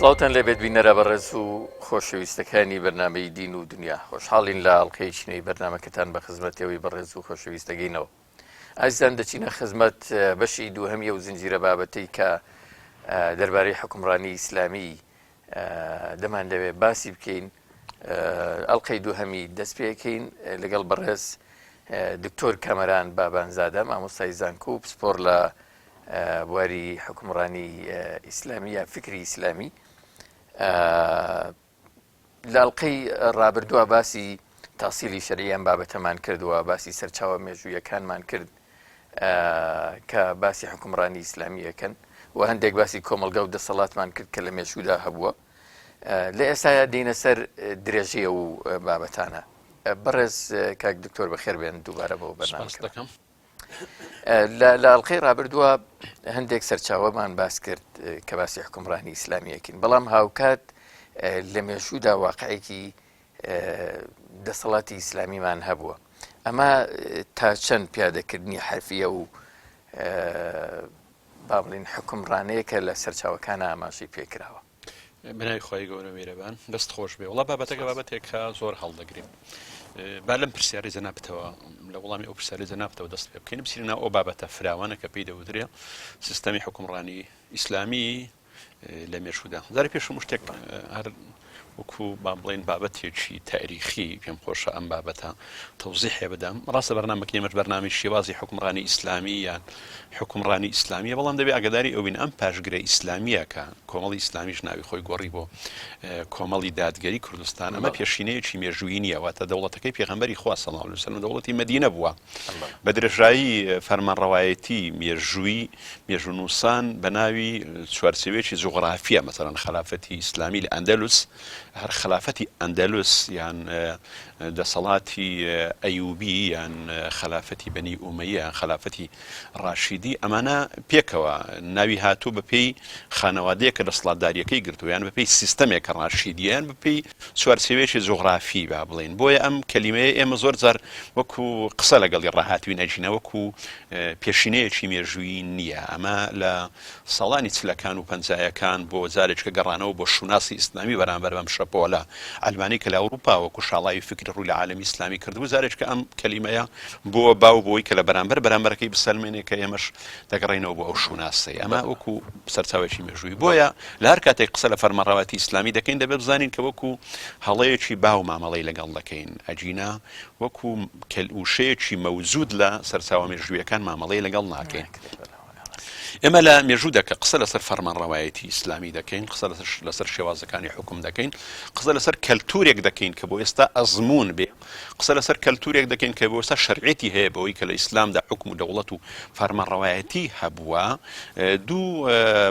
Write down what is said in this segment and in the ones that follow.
سڵاوتان لێبێت بینەرە بەڕێز و خۆشەویستەکانی بەرنامەی دین و دنیا خۆشحاڵین لە ئەڵلقەیەکی نوێی بەرنامەکەتان بە خزمەتەوەی بەڕێز و خۆشەویستەگەینەوە ئازیزان دەچینە خزمەت بەشی دووهەمی ئەو زنجیرە بابەتەی کە دەربارەی حکومڕانی ئیسلامی دەمانەوێ باسی بکەین ئەڵلقەی دووهەمی دەست پێکەین لەگەڵ بەڕێز دکتۆر کەمەران بابانزادە مامۆستای زانکۆ و پسپۆر لە بواری حکومڕانی ئیسلامی یا فکری ئیسلامی لە ئەڵقەی ڕابردووە باسی تاسیلی شەرعی ئەم بابەتەمان کردووە، باسی سەرچاوە مێژوویەکانمان کرد کە باسی حکومڕانی ئیسلامیەکەن و هەندێک باسی کۆمەڵگا و دەسەڵاتمان کرد کە لە مێژوودا هەبووە. لە ئێستایا دێینە سەر درێژەی ئەو بابەتانە. بەڕێز کاک دکتۆر بەخێر بێن دووبارە بۆ بەرنامەکە. دەکەم. لە ئەڵلقەی ڕابردووە هەندێک سەرچاوەمان باس کرد کە باسی حکومڕانی ئیسلامیەکەین بەڵام هاوکات لە مێژوودا واقعێکی دەسەڵاتی ئیسلامیمان هەبووە ئەمە تا چەند پیادەکردنی حرفیە و با بڵین حکومڕانەیەکە لە سەرچاوەکانە ئاماژەی پێکراوە. بەناوی خوای گەورە میرەبان دەست خۆش بێ وڵا بابەتەکە بابەتێکە زۆر هەڵدەگرین با لەم پرسیاری جەنابتەوە لە وەڵامی ئەو پرسیاری جەنابتەوە دەست پێ بکەین بچینە ناو ئەو بابەتە فراوانە کە پێی دەوترێ سیستەمی حکومڕانی ئیسلامی لە مێشودا زاری پێشم شتێک هەر وەکو با بڵێین بابەتێکی تاریخی پێم خۆشە ئەم بابەتە تەوزیحێ بدەم ڕاستە بەرنامەکەی ئێمەش بەرنامەی شێوازی حوکمڕانی ئیسلامی یان حوکمڕانی ئیسلامیە بەڵام دەبێ ئاگاداری ئەوین ئەم پاشگرە ئیسلامیە کە کۆمەڵی ئیسلامیش ناوی خۆی گۆڕی بۆ کۆمەڵی دادگەری کوردستان ئەمە پێشینەیەکی مێژوویی نییە واتە دەوڵەتەکەی پێغەمبەری خوا صلی الله علیه وسلم دەوڵەتی مەدینە بووە بە درێژایی فەرمانڕەوایەتی مێژووی مێژوونووسان بە ناوی چوارچێوەیەکی جوغرافییە، مەسەلەن خەلافەتی ئیسلامی لە ئەندەلوس، هەر خەلافەتی ئەندەلوس یان دەسەڵاتی ئەیوبی یان خەلافەتی بەنی ئومەیە یان خەلافەتی ڕاشیدی ئەمانە پێکەوە ناوی هاتوو بە پێی خانەوادەیە کە دەسەڵاتداریەکەی گرتووە یان بە پێی سیستەمێک کە ڕاشیدیە یان بە پێی چوارچێوەیەکی جوغرافی با بڵێین بۆیە ئەم کەلیمەیە ئێمە زۆر جار وەکو قسە لەگەڵی ڕاهاتوین ئەگینا وەکو پێشینەیەکی مێژوویی نییە. ئەمە لە ساڵانی چلەکان و پەنجایەکان بۆ جارێکە گەڕانەوە بۆ شوناسی ئیسلامی بەرامبەر بەم شەپۆلە عەلمانی کە لە ئەوروپا وەکو شاڵاوی فیکری ڕووی لە عالەمی ئیسلامی کردبوو جارێکە ئەم کەلیمەیە بووە باو بۆی کە لە بەرامبەر بەرامبەرەکەی بسەلمێنێ کە ئێمەش دەگەڕێینەوە بۆ ئەو شوناسەی ئەمە وەکو سەرچاوەیەکی مێژووی بۆیە لە هەر کاتێک قسە لە فەرمانڕەوایەتی ئیسلامی دەکەین دەبێت بزانین کە وەکو هەڵەیەکی باو مامەڵەی لەگەڵ دەکەین ئەگینا وەکو وشەیەکی مەوجود لە سەرچاوە مێژوویەکان مامەڵەی لەگەڵ ناکەین. ئێمە لە مێژوودا کە قسە لەسەر فەرمانڕەوایەتی ئیسلامی دەکەین، قسە لەسەر شێوازەکانی حوکم دەکەین، قسە لەسەر کەلتورێک دەکەین کە بۆ ئێستا ئەزموون بێ، قسە لەسەر کەلتورێک دەکەین کە بۆ ئێستا شەرعیەتی هەیە بەوەی کە لە ئیسلامدا حوکم و دەوڵەت و فەرمانڕەوایەتی هەبووە. دوو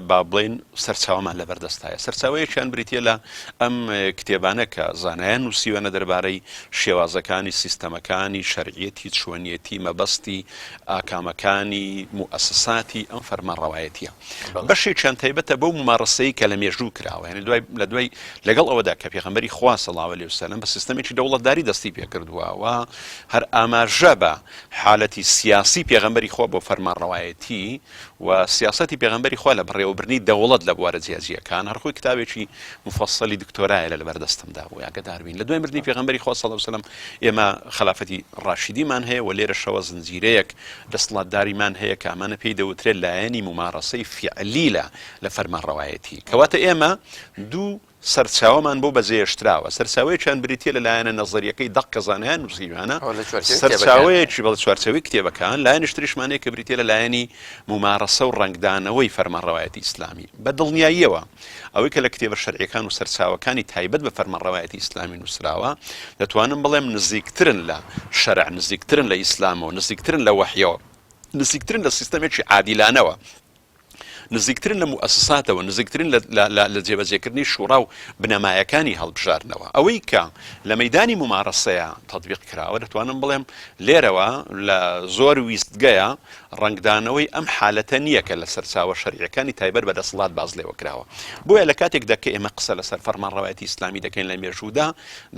با بڵێین سەرچاوەمان لەبەردەستایە. سەرچاوەیەکیان بریتییە لە ئەم کتێبانە کە زانایان نووسیویانە دەربارەی شێوازەکانی سیستەمەکانی شەرعیەتی چۆنیەتی مەبەستی ئاکامەکانی موئەسەساتی ئەم فەرمانڕەوایەتیە بەشێکیان تایبەتە بەو ممارەسەی کە لە مێژوو کراوە یعنی دوای لە دوای لەگەڵ ئەوەدا کە پێغەمبەری خوا صلی الله علیه وسلم بە سیستەمێکی دەوڵەتداری دەستی پێکردووە و هەر ئاماژە بە حالەتی سیاسی پێغەمبەری خوا بۆ فەرمانڕەوایەتی و سیاسەتی پێغەمبەری خوا لە بەڕێوەبردنی دەوڵەت لە بوارە جیاجیاکان هەر خۆی کتابێکی موفەسەلی دکتۆرایە لە لەبەردەستمدا بوو ئاگادار بین لە دوای مردنی پێغەمبەری خوا صلی الله علیه و سلم ئێمە خەلافەتی ڕاشیدیمان هەیە و لێرەشەوە زنجیرەیەک دەسەڵاتداریمان هەیە کە ئەمانە پێی دەوترێت لایەنی مومارەسەی فیعلی لە لە فەرمانڕەوایەتی کەواتە ئێمە دوو سەرچاوەمان بۆ بەجێهێشتراوە، سەرچاوەیەکیان بریتییە لە لایەنە نەزەرییەکەی دەق کە زانایان نووسیویانە، سەرچاوەیەکی بەڵێ چوارچێوەی کتێبەکان، لایەنیش تریشمان هەیە کە بریتییە لە لایەنی مومارەسە و ڕەنگدانەوەی فەرمانڕەوایەتی ئیسلامی. بە دڵنیاییەوە ئەوەی کە لە کتێبە شەرعییەکان و سەرچاوەکانی تایبەت بە فەرمانڕەوایەتی ئیسلامی نووسراوە، دەتوانم بڵێم نزیکترن لە شەرع، نزیکترن لە ئیسلامەوە، نزیکترن لە وەحیەوە، نزیکترن لە سیستەمێکی عادیلانەوە. نزیکترن لە موئەسساتەوە، نزیکترن لە جێبەجێکردنی شوڕا و بنەمایەکانی هەڵبژاردنەوە. ئەوەی کە لە مەیدانی مومارەسەیا تەتبیق کراوە، دەتوانم بڵێم لێرەوە لە زۆر ویستگەیا. ڕەنگدانەوەی ئەم حالەتە نییە کە لە سەرچاوە شەرعیەکانی تایبەت بە دەسەڵات باس لێوە کراوە. بۆیە لە کاتێکدا کە ئێمە قسە لەسەر فەرمانڕەوایەتی ئیسلامی دەکەین لە مێژوودا،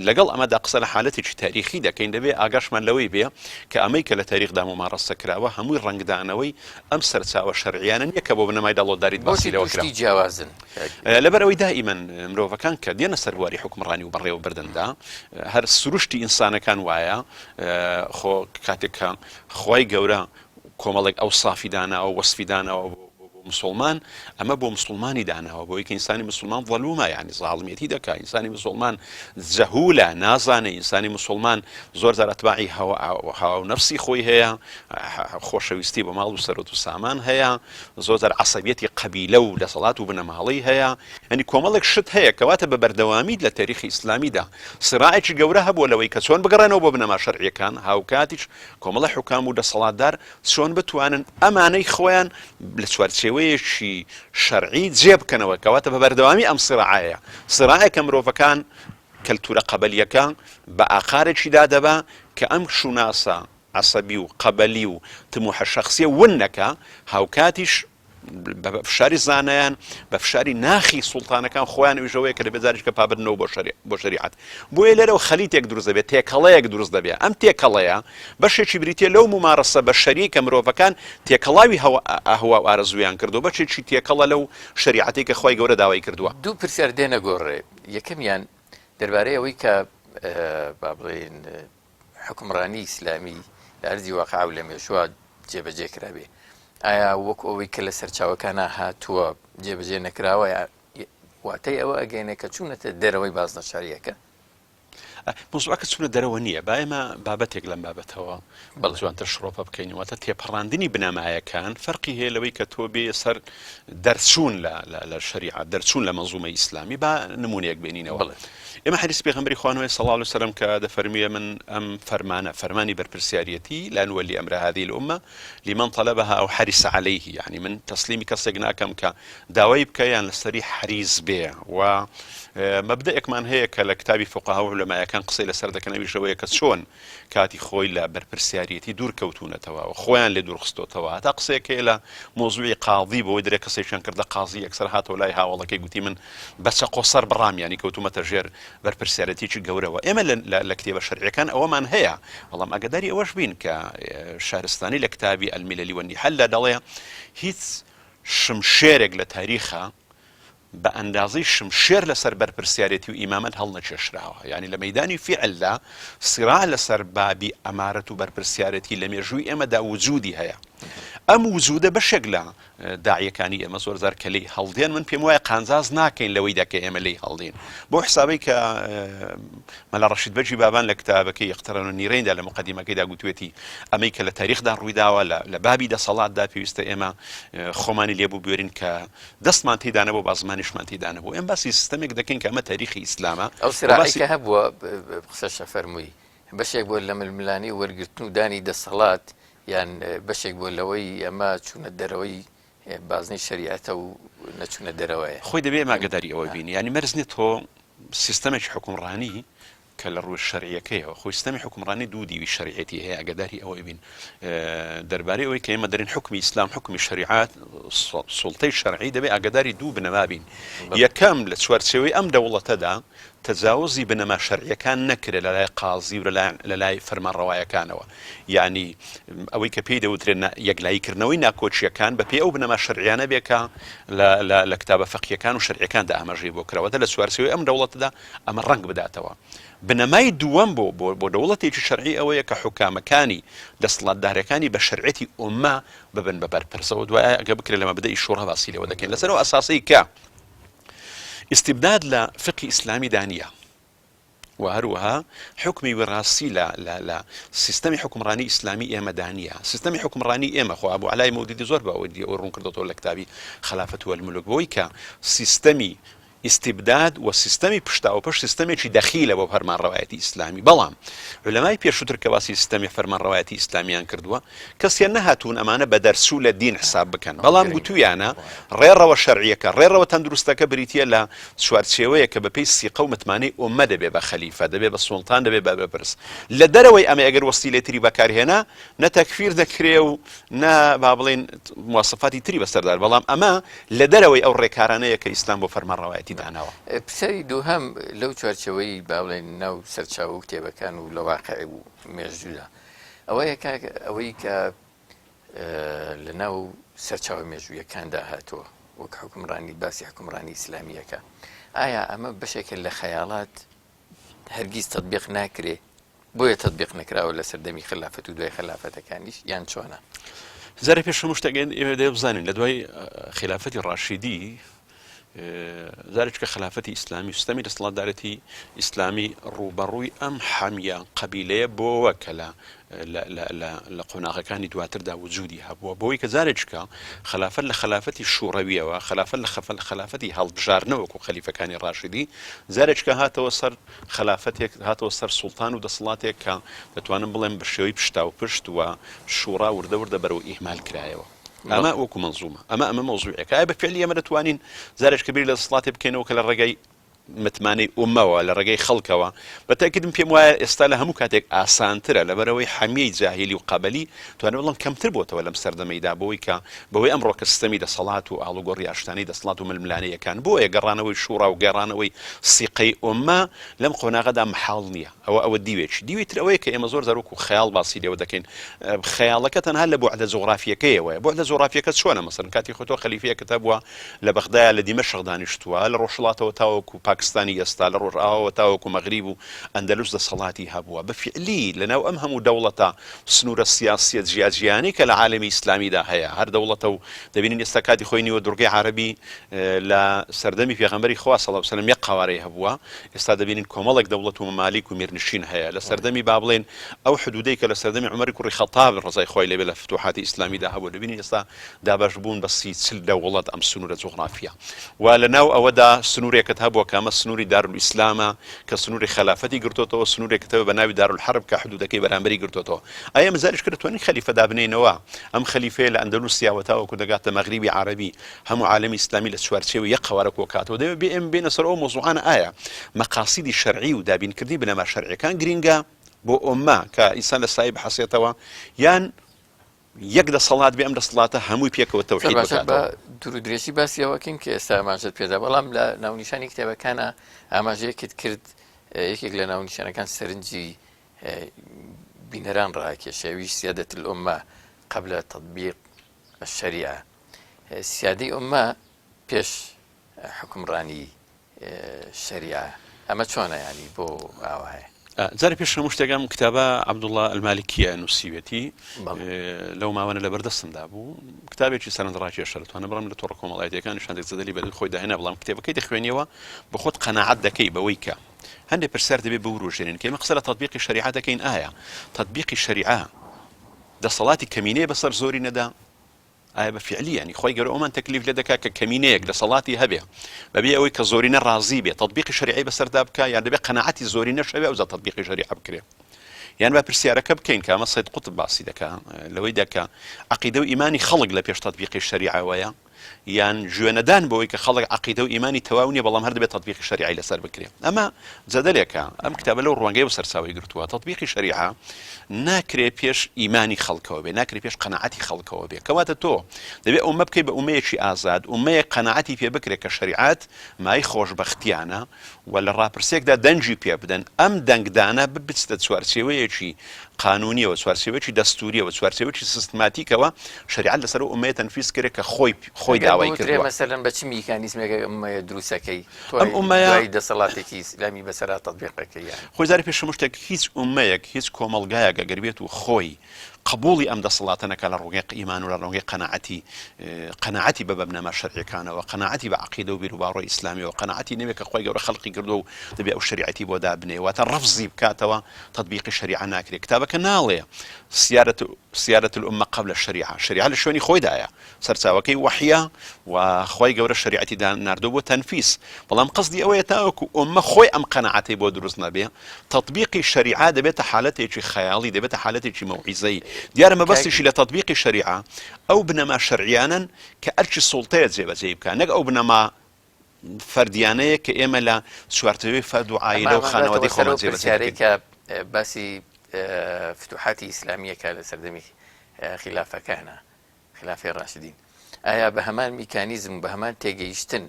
لەگەڵ ئەمەدا قسە لە حالەتێکی تاریخی دەکەین، دەبێ ئاگاشمان لەوەی بێ کە ئەمەی کە لە تاریخدا مومارەسە کراوە هەمووی ڕەنگدانەوەی ئەم سەرچاوە شەرعیانە نییە کە بۆ بنەمای دەوڵەتداریت باسی بۆچی لێوە دوو کرا. شتی جیاوازن کاک؟ لەبەر ئەوەی دائیمەن مرۆڤەکان کە دێنە سەر بواری حوکمڕانی و بەڕێوەبردندا هەر سروشتی ئینسانەکان وایە خۆ کاتێک کە خوای گەورە کۆمەڵێک ئەوسافی داناوە وەسفی داناوە بۆ مسلمان ئەمە بۆ مسلمانی داناوە بۆی کە ئینسانی مسلمان ظلومە یعنی زاڵمیەتی دەکا ئینسانی مسلمان جەهولە نازانێ ئینسانی مسلمان زۆر جار ئەتباعی هەوا و نەفسی خۆی هەیە خۆشەویستی بۆ ماڵ و سەرۆت و سامان هەیە زۆر جار عەسەبیەتی قەبیلە و دەسەڵات و بنەماڵەی هەیە یعنی کۆمەڵێک شت هەیە کەواتە بە بەردەوامیت لە تاریخی ئیسلامیدا سراعێکی گەورە هەبووە لەوەی کە چۆن بگەڕێنەوە بۆ بنەما شەرعیەکان هاوکاتیش کۆمەڵە حوکام و دەسەڵاتدار چۆن بتوانن ئەمانەی خۆیان لە چوارچێوەیەکی شەرعی جێ بکەنەوە کەواتە بە بەردەوامی ئەم سراعەیە سراعێکە مرۆڤەکان کەلتورە قەبەلیەکە بە ئاقارێکیدا دەبا کە ئەم شوناسە عەسەبی و قەبەلی و تموحە شەخسیە ون نەکا، هاوکاتیش بە فشاری زانایان، بە فشاری ناخی سوڵتانەکان خۆیان ئەویش ئەوەیە کە دەبێت جارێکە پابەندنەوە بۆ شەریعەت. بۆیە لێرەوە خەلیتێک دروست دەبێت، تێکەڵەیەک دروست دەبێت. ئەم تێکەڵەیە بەشێکی بریتیە لەو مومارەسە بەشەریەی کە مرۆڤەکان تێکەڵاوی هەوا و ئارەزوویان کردووە، بەشێکی تێکەڵە لەو شەریعەتەی کە خوای گەورە داوای کردووە. دوو پرسیار دێنە گۆڕێ، یەکەمیان دەربارەی ئەوەی کە با بڵێین حوکمڕانی ئیسلامی لە ئەرزی واقع و لە مێژووە جێبەجێ کرابێ ئایا وەکو ئەوەی کە لە سەرچاوەکانە هاتووە جێبەجێ نەکراوە واتای ئەوە ئەگەینێ کە چوونەتە دەرەوەی بازنە شەرعیەکە؟ مەوزوعەکە چوونە دەرەوە نییە با ئێمە بابەتێک لەم بابەتەوە بەڵێ جوانتر شرۆڤە بکەین واتە تێپەڕاندنی بنەمایەکان فەرقی هەیە لەوەی کە تۆ بێ سەر دەرچوون لە شەریعە دەرچوون لە مەنزومەی ئیسلامی با نمونەیەک بێنینەوە بەڵێ. ئێمە حەدیسی پێغەمبەری خوا نوێ صلی اللە علیە وسلم کە دەفەرموێ من ئەم فەرمانە فەرمانی بەرپرسیاریەتی لا نولی امر هذه الامە لمن طلبها او حرص علیه یعنی من تەسلیمی کەسێک ناکەم کە داوای بکە یان لەسەری حەریص بێ و مەبدەئێکمان هەیە کە لە کتابی فقها و علەمایەکان قسەی لەسەر دەکەن ئەویش ئەوەیە کە چۆن کاتی خۆی لە بەرپرسیاریەتی دوور کەوتوونەتەوە و خۆیان لێ دوور خستۆتەوە هەتا قسەیەک هەیە لە مۆزوعی قاضی بەوەی درێ کەسێکیان کردە قازی یەکسەر هاتەوە لای هاوەڵەکەی گوتی من بە چەقۆ سەر بڕام یانی کەوتوومەتە ژێر بەرپرسیارەتیی گەورەوە ئێمە لە کتێبە شەرعیەکان ئەوەمان هەیە بەڵام ئەگەداری ئەوەش بین کە شارستانی لە کتابی الملل والنحل دەڵێ هیچ شمشێرێک لە تاریخا بە ئەندازەی شمشێر لەسەر بەرپرسیارێتی و ئیمامەت هەڵنەکێشراوە، یانی لە مەیدانی فیعلدا سیراع لەسەر بابی ئەمارەت و بەرپرسیارێتی لە مێژووی ئێمەدا وجودی هەیە. ئەم وجودە بەشێک لە داعیەکانی ئێمە زۆر جار کە لێی هەڵدێن من پێم وایە قانجاز ناکەین لەوەیدا کە ئێمە لێی هەڵدێین بەو حسابەی کە مەلا ڕەشید بەگی بابان لە کتابەکەی اقتران النیرەیندا لە مقدمەکەیدا گوتوێتی ئەمەی کە لە تاریخدا ڕوویداوە لە بابی دەسەڵاتدا پێویستە ئێمە خۆمانی لێ ببوێرین کە دەستمان تێدا نەبوو با زمانیشمان تێدا نەبوو ئێمە باسی سیستەمێک دەکەین کە ئەمە تاریخی ئیسلامە ئەو سراعەی کە هەبووە قسەشە فەرمووی بەشێک بووە لە ململانێی وەرگرتن و دانی دەسەڵات یان بەشێک بووە لەوەی ئەمە چوونە دەرەوەی بازنەی شەریعەتە و نەچوونە دەرەوەیە. خۆی دەبێ ئێمە ئاگاداری ئەوە بین یانی مەرج نیە تۆ سیستەمێکی حوکمڕانی کە لە ڕووی شەرعیەکەیەوە خۆی سیستەمی حوکمڕانی دوو دیوی شەرعیەتی هەیە ئاگاداری ئەوەی بین دەربارەی ئەوەی کە ئێمە دەرین حوکمی ئیسلام حوکمی شەریعات سوڵتەی شەرعی دەبێ ئاگاداری دوو بنەما بین یەکەم لە چوارچێوەی ئەم دەوڵەتەدا تەجاوزی بنەما شەرعیەکان نەکرێت لەلای قازی و لەلای فەرمانڕەوایەکانەوە یعنی ئەوەی کە پێی دەوترێت یەکلاییکردنەوەی ناکۆکییەکان بەپێی ئەو بنەما شەرعیانە بێ کە لە کتابە فەقیەکان و شەرعیەکاندا ئاماژەی بۆ کراوە لە چوارچێوەی ئەم دەوڵەتەدا ئەمە ڕەنگ بداتەوە. بنەمای دووەم بۆ بۆ دەوڵەتێکی شەرعی ئەوەیە کە حوکامەکانی، دەسەڵاتدارەکانی بە شەرعیەتی ئوممە ببن بە بەرپرسەوە. دوای ئەگەر بکرێت لە مەبدەئی شوڕا باسی لێوە دەکەین لەسەر ئەو ئەساسەی کە ئیستیبداد لە فقهی ئیسلامیدا نییە و هەروەها حوکمی وراسی لە لە لە سیستەمی حوکمڕانی ئیسلامی ئێمەدا نییە. سیستەمی حوکمڕانی ئێمە خۆ ئەبو عەلای مەودودی زۆر بە وردی ئەوەی ڕوون کردۆتەوە لە کتابی خلافة والملوک بەوەی کە سیستەمی. ئیستیبداد و سیستەمی پشتاوپشت سیستەمێکی دەخیلە بۆ فەرمانڕەوایەتی ئیسلامی، بەڵام عولەمای پێشووتر کە باسی سیستەمی فەرمانڕەوایەتی ئیسلامیان کردووە کەسیان نەهاتوون ئەمانە بە دەرچوو لە دین حساب بکەن، بەڵام گوتوویانە ڕێڕەوە شەرعییەکە، ڕێڕەوە تەندروستەکە بریتییە لە چوارچێوەیەک کە بەپێی سیقە و متمانەی ئوممە دەبێ بە خەلیفە، دەبێ بە سوڵتان، دەبێ بە بەرپرس. لە دەرەوەی ئەمە ئەگەر وەسیلەی تری بەکارهێنا نە تەکفیر دەکرێ و نە با بڵێین مواسەفاتی تری بەسەردا، بەڵام ئەمە لە دەرەوەی ئەو ڕێکارانەیە کە ئیسلام بۆ فەرمانڕەوایەتی داناوە. پرسیاری دووهەم، لەو چوارچێوەی با بڵێین ناو سەرچاوە و کتێبەکان و لە واقع و مێژوودا ئەوەیە کاک ئەوەی کە لە ناو سەرچاوە مێژوویەکاندا هاتووە وەک حوکمڕانی باسی حوکمڕانی ئیسلامییەکە ئایا ئەمە بەشێکە لە خەیاڵات هەرگیز تەتبیق ناکرێ بۆیە تەتبیق نەکراوە لە سەردەمی خەلافەت و دوای خەلافەتەکانیش یان چۆنە؟ جارێ پێش هەموو شتێک ئێمە دەبێ بزانین لە دوای خلافەتی ڕاشیدی جارێکە خلافەتی ئیسلامی و سیستەمی دەسەڵاتدارێتی ئیسلامی ڕووبەڕووی ئەم حەمیە قەبیلەیە بۆوە کە لە لە قۆناغەکانی دواتردا وجودی هەبووە بۆی کە جارێکە خلافەت لە خلافەتی شوڕەویەوە خلافەت لە خەفە لە خلافەتی هەڵبژاردنەوە و خەلیفەکانی ڕاشدی جارێکە هاتەوە سەر خەلافەتێک هاتەوە سەر سوڵتان و دەسەڵاتێک کە دەتوانم بڵێم بە شێوەی پشتاوپشت و شوڕا وردە وردە بەرەو ئیهمال کرایەوە. ئەمە وەکو مەنزومە، ئەمە ئەمە مەوزوعێکە. ئایا بە فعلی ئێمە دەتوانین جارێک کە بیر لە دەسەڵاتێ بکەینەوە کە لە ڕێگای متمانەی ئوممەوە، لە ڕێگەی خەڵکەوە، بە تەئکید من پێم وایە ئێستا لە هەموو کاتێک ئاسانترە، لەبەرئەوەی حەمیەی جاهیلی و قەبەلی توانم بڵێم کەمتر بۆتەوە لەم سەردەمەیدا بەوەی کە بەوەی ئەمڕۆکە سیستەمی دەسەڵات و ئاڵوگۆڕی ئاشتانەی دەسەڵات و ململانێیەکان بۆیە گەڕانەوەی شوڕا و گێڕانەوەی سیقەی ئوممە لەم قۆناغەدا مەحاڵ نییە ئەوە ئەوە دیوێکی دیوی تر ئەوەیە کە ئێمە زۆر جار وەکو خەیاڵ باسی لێوە دەکەین خەیاڵەکە تەنها لە بوعدە جوغرافیەکەیەوەیە بوعدە جوغرافیەکە چۆنە مەسەلەن کاتی خۆی تۆ خەلیفەیەکت هەبووە لە بەغدایە لە دیمەشق دانیشتووە لە ڕۆژهەڵاتەوە تاوەکو پاکستانی ئێستا لە ڕۆژئاواوە تاوەکو مەغریب و ئەندەلوس دەسەڵاتی هەبووە بە فیعلی لەناو ئەم هەموو دەوڵەتە سنوورە سیاسییە جیاجیانەی کە لە عالەمی ئیسلامیدا هەیە، هەر دەوڵەتە و دەبینین ئێستا کاتی خۆی نیوە دوڕگەی عارەبی لە سەردەمی پێغەمبەری خوا صلی اللە علیە وسلم یەک قەوارەی هەبووە، ئێستا دەبینین کۆمەڵێک دەوڵەت و مەمالیک و میرنشین هەیە. لە سەردەمی با بڵێین ئەو حدوودەی کە لە سەردەمی عومەری کوڕی خەتاب ڕەزای خوای لێ بێ لە فتوحاتی ئیسلامیدا هەبوو، دەبینین ئێستا دابەش بوون بە 30 40 دەوڵەت ئەم سنوورە جوغرافییە و لە ناو ئەوەدا سنوورێکت هەبووە کە ئەمە سنووری دارولئیسلامە کە سنووری خەلافەتی گرتۆتەوە سنوورێکت هەبووە بە ناوی دارولحەرب کە حدوودەکەی بەرامبەری گرتۆتەوە ئایا ئێمە جارێک کە دەتوانین خەلیفە دابنێینەوە ئەم خەلیفەیە لە ئەندەلوسیاوە تاوەکو دەگاتە مەغریبی عەرەبی هەموو عالەمی ئیسلامی لە چوارچێوەی یەک قەوارە کۆکاتەوە دەبێ بێ ئێمە بێینە سەر ئەو مەوزوعانە ئایا مەقاسیدی شەرعی و دابینکردنی بنەما شەرعیەکان گرینگە بۆ ئوممە کە ئینسان لە سایە بحەسێتەوە یان یەک دەسەڵات بێ ئەم دەسەڵاتە هەمووی پێکەوە تەوحید باشە بکاتەوە. بە دوور و درێژی باسی ئەوەکەین کە ئێستا ئاماژەت پێدا بەڵام لە ناونیشانی کتێبەکانە ئاماژەیەکت کرد یەکێک لە ناونیشانەکان سەرنجی بینەران ڕاکێشێ ئەویش سیادة الأمة قبل تطبیق الشریعە سیادەی ئوممە پێش حوکمڕانی شەریعە ئەمە چۆنە یانی بۆ ئاوایە؟ جارێ پێش هەموو شتێک ئەم کتابە عەبدوڵڵا ئەلمالکیە نووسیوێتی لەو ماوەنە لە بەردەستمدا بوو کتابێکی سەرنجڕاکێشە دەتوانم بڵێم لە تۆڕە کۆمەڵایەتیەکانیش هەندێک جەدەلی بەدوای خۆی داهێنا بەڵام کتێبەکەی دەخوێنیەوە بە خۆت قەناعەت دەکەی بەوەی کە هەندێک پرسیار دەبێت بوروژێنین کە ئێمە قسە لە تەطبیقی شەریعە دەکەین ئایا تەطبیقی شەریعە دەسەڵاتی کەمینەیە بەسەر زۆرینەدا ئایا بە فیعلی یانی خوای گەورە ئەومان تەکلیف لێ دەکا کە کەمینەیەک دەسەڵاتی هەبێ بەبێ ئەوەی کە زۆرینە ڕازی بێ تەتبیقی شەریعەی بەسەردا بکا یان دەبێ قەناعەتی زۆرینەش هەبێ ئەوجا تەتبیقی شەریعە بکرێ یان با پرسیارەکە بکەین کە ئەمە سەید قوتب باسی دەکا لەوەیدا کە عەقیدە و ئیمانی خەڵک لە پێش تەتبیقی شەریعەوەیە یان گوێنەدان بەوەی کە خەڵک عەقیدە و ئیمانی تەواو نییە بەڵام هەر دەبێت تەتبیقی شەریعەی لەسەر بکرێ ئەمە جەدەلێکە ئەم کتابە لەو ڕوانگەیەوە سەرچاوەی گرتووە تەتبیقی شەریعە ناکرێ پێش ئیمانی خەڵکەوە بێ ناکرێ پێش قەناعەتی خەڵکەوە بێ کەواتە تۆ دەبێ ئوممە بکەی بە ئومەیەکی ئازاد ئومەیەک قەناعەتی پێ بکرێ کە شەریعەت مای خۆشبەختیانە و لە ڕاپرسێکدا دەنگی پێ بدەن ئەم دەنگدانە بچتە چوارچێوەیەکی قانونیەوە چوارچێوەیەکی دەستوریەوە چوارچێوەیەکی سیستماتیکەوە شەریعەت لەسەر ئەو ئومەیە تەنفیز کرێ کە خۆی خۆی ئەگەر داوای بوترێ کردووە. مەسەلەن بە چ میکانیزمێک ئەم ئومەیە دروستەکەی تۆ ئەم ئومەیە دوای دەسەڵاتێکی ئیسلامی بەسەرا تەتبیقەکەی یان. خۆی جارێ پێش هەموو شتێک هیچ ئومەیەک هیچ کۆمەڵگایەک ئەگەر بێت و خۆی قبوڵی ئەم دەسەڵاتە نەکا لە ڕوانگەی ئیمان و لە ڕوانگەی قەناعەتی قەناعەتی بە بەبنەما شەرعیەکانەوە قەناعەتی بە عەقیدە و بیروباوەڕی ئیسلامیەوە قەناعەتی نەبێ کە خوای گەورە خەلقی کردووە و دەبێ ئەو شەریعەتی بۆ دابنێ واتە ڕەفزی بکاتەوە تەتبیقی شەریعە ناکرێ کتابەکە. مەزهەبەکە ناڵێ سیادە سیادە الامە قبل الشریعە، شەریعە لە شوێنی خۆیدایە، سەرچاوەکەی وەحیە و خوای گەورە شەریعەتی ناردووە بۆ تەنفیز، بەڵام قەسدی ئەوەیە تاوەکو ئوممە خۆی ئەم قەناعەتەی بۆ دروست نەبێ تەتبیقی شەریعە دەبێتە حالەتێکی خەیاڵی، دەبێتە حالەتێکی مەوعیزەیی. دیارە مەبەستیشی لە تەتبیقی شەریعە ئەو بنەما شەرعیانەن کە ئەرکی سوڵتەیە جێبەجێی بکا، نەک ئەو بنەما فەردیانەیە کە ئێمە لە چوارچێوەی فەرد و عایلە و خانەوادەی خۆمان جێبەجێ دەکەین. کە باسی فتوحاتی ئیسلامییەکە لە سەردەمی خیلافەکانە، خلافەی ڕاشدین، ئایا بە هەمان میکانیزم و بە هەمان تێگەیشتن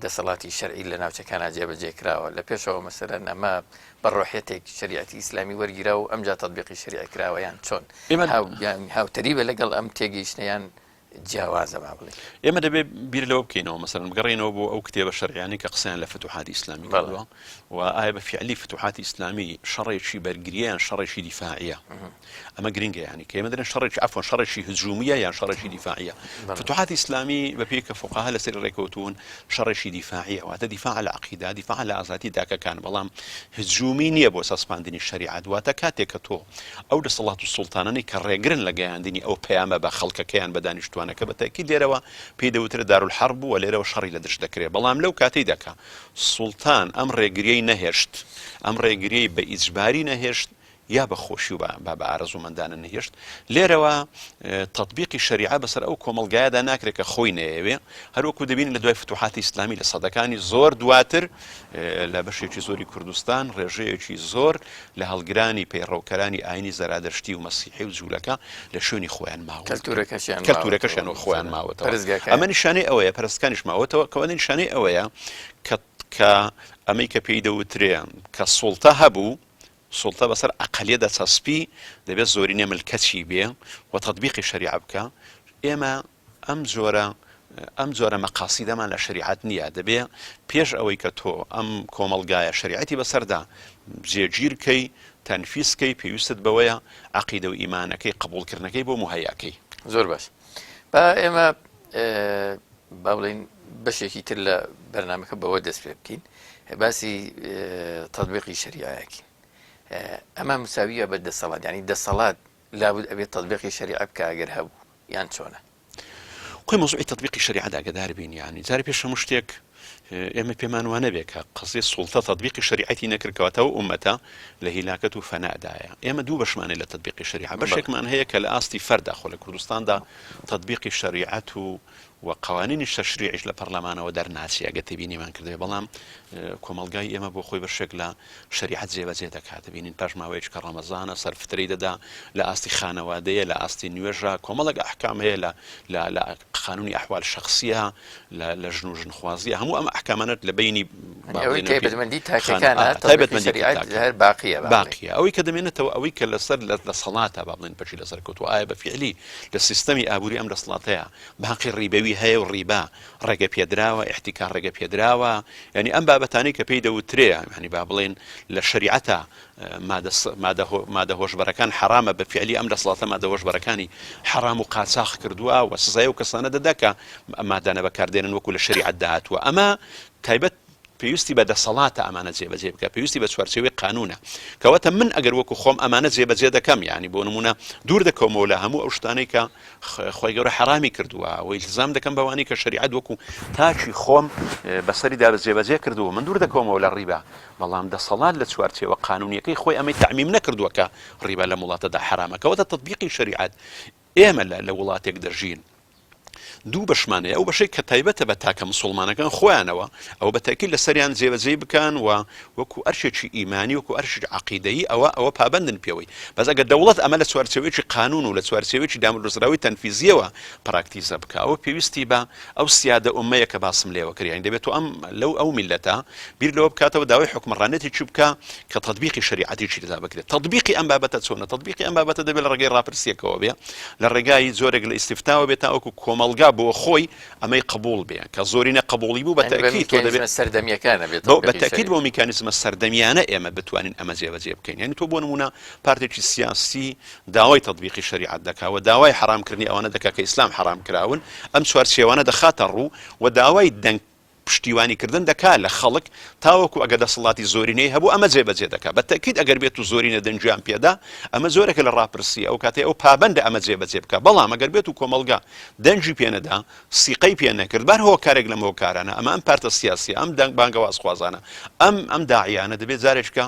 دەسەڵاتی شەرعی لە ناوچەکانا جێبەجێ کراوە؟ لە پێشەوە مەسەلەن ئەمە بە ڕۆحیەتێک شەریعەتی ئیسلامی وەرگیرا و ئەمجا تەتبیقی شەریعە کراوە یان چۆن؟ ئێمە هاوتەریبە لەگەڵ ئەم تێگەیشتنە یان جیاوازە با بڵێین؟ ئێمە دەبێ بیر لەوە بکەینەوە مەسەلەن بگەڕێینەوە بۆ ئەو کتێبە شەرعیانەی کە قسەیان لە فتوحاتی ئیسلامی کردووە و ئایا بە فیعلی فتوحاتی ئیسلامی شەڕێکی بەرگرییە یان شەڕێکی دیفاعیە؟ ئەمە گرنگە یانی کە ئێمە دەرێن شەڕێکی عەفوەن شەڕێکی هجومیە یان شەڕێکی دیفاعیە. فتوحاتی ئیسلامی بە پێی کە فوقەها لەسەری ڕێکەوتوون شەڕێکی دیفاعیە واتە دیفاع لە عەقیدە دیفاع لە ئازادی تاکەکان بەڵام هجومی نییە بۆ چەسپاندنی شەریعەت واتە کاتێک کە تۆ ئەو دەسەڵات و سوڵتانانەی کە ڕێگرن لە گەیاندنی ئەو پەیامە بە خەڵکەکەیان بە دانیشتوانەکە بە تەئکید لێرەوە پێی دەوترێت دارالحرب و لێرەوە شەڕی لە دژ دەکرێت بەڵام لەو کاتەیدا کە سوڵتان ئەم ڕێگریەی نەهێشت ئەم ڕێگریەی بە ئیجباری نەهێشت یا بە خۆشی و بە بە ئارەزوومەندانە نەهێشت، لێرەوە تەتبیقی شەریعە بەسەر ئەو کۆمەڵگایەدا ناکرێت کە خۆی نەیەوێ، هەروەکو دەبینین لە دوای فتوحاتی ئیسلامی لە سەدەکانی زۆر دواتر لە بەشێکی زۆری کوردستان ڕێژەیەکی زۆر لە هەڵگرانی پەیڕەوکەرانی ئاینی زەرادەشتی و مەسیحی و جوولەکە لە شوێنی خۆیان ماون، کەلتورەکەشیان کەلتورەکەشیان وەک خۆیان ماوەتەوە. ئەمە نیشانەی ئەوەیە پەرستکانیش ماوەتەوە، کەواتە نیشانەی ئەوەیە کە کە ئەمەی کە پێی دەوترێ کە سوڵتە هەبوو سوڵتە بەسەر ئەقەلیەتدا چەسپی، دەبێت زۆرینە ملکەچی بێ و تەتبیقی شەریعە بکا، ئێمە ئەم جۆرە ئەم جۆرە مەقاسیدەمان لە شەریعەت نییە، دەبێ پێش ئەوەی کە تۆ ئەم کۆمەڵگایە شەریعەتی بەسەردا جێگیر کەی، تەنفیز کەی، پێویستت بەوەیە عەقیدە و ئیمانەکەی، قبوڵکردنەکەی بۆ موهەیا کەی. زۆر باش با ئێمە با بڵێین بەشێکی تر لە بەرنمەکە بەوە دەست پێ بکەین باسی تەطبیقی شەریعەکەین ئەمە مساویە بە دەسەڵات ینی دەسەڵات لابد ئەبێت تەطبیقی شەریعە بکە ئەگەر هەبوو یان چۆنە خۆی مەوزوعی تەطبیقی شەریعە ئاگادار بین یانی جارێ پێش هەموو شتێک ئێمە پێمان وانەبێ کە قەزیە سوڵتە تەطبیقی شەریعەتی نەکرد کەواتە ئەو ئومەتە لە هیلاکەت و فەنادایە ئێمە دوو بەشمانەیە لە تەطبیقی شەریعە بەشێکمان هەیە کە لە ئاستی فەردا خۆ لە کوردستاندا تەطبیقی شەریعەت و و قوانینی تەشریعیش لە پەرلەمانەوە دەرناچێ ئەگەر تێبینیمان کردبێ بەڵام کۆمەڵگای ئێمە بۆ خۆی بەشێک لە شەریعەت جێبەجێ دەکات دەبینین پاش ماوەیەکی کە ڕەمەزانە سەرفترەی دەدا لە ئاستی خانەوادەیە لە ئاستی نوێژە کۆمەڵێک ئەحکام هەیە لە لە لە قانونی ئەحوال شخصیە لە لە ژن و ژنخوازیە هەموو ئەم ئەحکامانەت لە بینی ئەوەی تایبەتمەندی تاکەکانە تایبەتمەندی شەریعەت هەر باقیە باقیە ئەوەی کە دەمێنێتەوە ئەوەی کە لەسەر لە دەسەڵاتە با بڵێن پەکی لەسەر کەوتووە ئایا بە فیعلی لە سیستەمی ئابووری ئەم دەسەڵاتەیە بانقی ڕیبەوی هەیە و ڕیبا ڕێگە پێدراوە ئیحتیکار ڕێگە پێدراوە یعنی ئەم بابەتانەی کە پێی دەوترێ یعنی با بڵێن لە شەریعەتە مادە هۆشبەرەکان حەرامە بە فعلی ئەم دەسەڵاتە مادە هۆشبەرەکانی حەرام و قاچاخ کردووە و سزای و کەسانە دەدا کە مادانە بەکاردێنن وەکو لە شەریعەتدا هاتووە ئەمە تایبەت پێویستی بە دەسەڵاتە ئەمانە جێبەجێ بکە پێویستی بە چوارچێوەی قانونە کەواتە من ئەگەر وەکو خۆم ئەمانە جێبەجێ دەکەم یعنی بۆ نمونە دوور دەکەومەوە لە هەموو ئەو شتانەی کە خۆی گەورە حرامی کردووە و ئیلتزام دەکەم بەوانی کە شەریعەت وەکو تاکی خۆم بەسەریدا جێبەجێ کردووە من دوور دەکەومەوە لە ڕیبا بەڵام دەسەڵات لە چوارچێوە قانونیەکەی خۆی ئەمەی تەعمیم نەکردووە کە ڕیبا لەم وڵاتەدا حەرامە کەواتە تەتبیقی شەریعەت ئێمە لە لە وڵاتێک دەژین دوو بەشمان هەیە ئەو بەشەی کە تایبەتە بە تاکە مسوڵمانەکان خۆیانەوە ئەوە بە تاکید لەسەریان جێبەجێی بکەن و وەکو ئەرکێکی ئیمانی وەکو ئەرکێکی عەقیدەیی ئەوە ئەوە پابەندن پێوەی بەس ئەگەر دەوڵەت ئەمە لە چوارچێوەیەکی قانون و لە چوارچێوەیەکی دامەزراوەی تەنفیزیەوە پراکتیزە بکا ئەوە پێویستی بە ئەو سیادە ئومەیە کە باسم لێوە کرد یانی دەبێت تۆ ئەم لەو ئەو میللەتە بیر لەوە بکاتەوە داوای حوکمڕانێتێکی بکا کە تەتبیقی شەریعەتێکی تێدا بکرێت تەتبیقی ئەم بابەتە چۆنە تەتبیقی ئەم بابەتە دەبێت لە ڕێگەی ڕاپرسیەکەوە بێ لە ڕێگای جۆرێک لە ئیستیفتاوە بێت تاوەکو کۆمەڵگا بۆ خۆی ئەمەی قبوڵ بێ کە زۆرینە قبوڵی بوو بە تەئکید تۆ دەبێت سەردەمیەکانە بێت بە تەئکید بۆ میکانیزمە سەردەمیانە ئێمە بتوانین ئەمە جێبەجێ بکەین یعنی تۆ بۆ نمونە پارتێکی سیاسی داوای تەتبیقی شەریعەت دەکا و داوای حەرامکردنی ئەوانە دەکا کە ئیسلام حەرام کراون ئەم چوارچێوانە دەخاتە ڕوو و داوای دەنگ. پشتیوانی کردن دەکا لە خەڵک تاوەکو ئەگەر دەسەڵاتی زۆرینەی هەبوو ئەمە جێبەجێ دەکا بە تەئکید ئەگەر بێت و زۆرینە دەنگیان پێدا ئەمە جۆرێکە لە ڕاپرسی ئەو کاتەی ئەو پابەندە ئەمە جێبەجێ بکا بەڵام ئەگەر بێت و کۆمەڵگا دەنگی پێ نەدا سیقەی پێ نەکرد بار هۆکارێک لەم هۆکارانە ئەمە ئەم پارتە سیاسیە ئەم دەنگ بانگەوازخوازانە ئەم ئەم داعیانە دەبێت جارێکە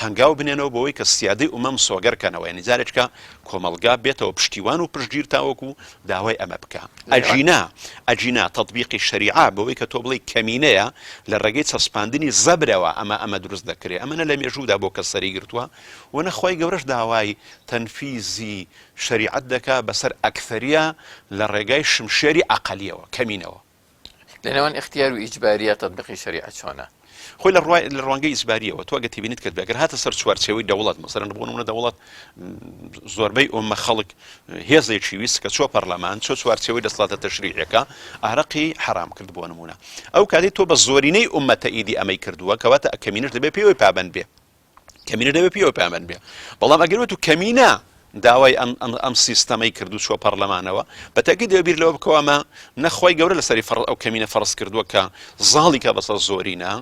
هەنگاو بنێنەوە بۆی کە سیادەی ئومە مسۆگەر کەنەوە یعنی جارێکە کۆمەڵگا بێتەوە پشتیوان و پشتگیر تاوەکو داوای ئەمە بکە ئەگینا ئەگینا تەتبیقی شەریعە بەوەی کە تۆ بڵێی کەمینەیە لە ڕێگەی چەسپاندنی زەبرەوە ئەمە ئەمە دروست دەکرێ ئەمە نە لە مێژوودا بۆ کەس سەری گرتووە و نە خوای گەورەش داوای تەنفیزی شەریعەت دەکا بەسەر ئەکثەریە لە ڕێگای شمشێری ئەقەلیەوە کەمینەوە. لە نێوان ئیختیار و ئیجبارییا تەتبیقی شەریعە چۆنە؟ خۆی لە ڕوای لە ڕوانگەی ئیجباریەوە تۆ ئەگەر تێبینیت کرد ئەگەر هاتە سەر چوارچێوەی دەوڵەت مەسەلەن بۆ نمونە دەوڵەت زۆربەی ئومە خەڵک هێزێکی ویست کە چۆ پەرلەمان چۆ چوارچێوەی دەسەڵاتە تەشریعەکە ئارەقی حرام کرد بۆ نمونە ئەو کاتێک تۆ بە زۆرینەی ئومە تەئیدی ئەمەی کردووە کەواتە کەمینەش دەبێت پێوەی پابند بێ کەمینە دەبێت پێوە پابەند بێ بەڵام ئەگەر وت و کەمینە داوای ئەم ئەم ئەم سیستەمەی کرد و چوە پەرلەمانەوە بە تاکی دەبێت بیر لەوە بکەوە ئەمە نەخوای گەورە لەسەری فەڕ ئەو کەمینە فەرز کردووە کە زاڵی کە بەسەر زۆرینە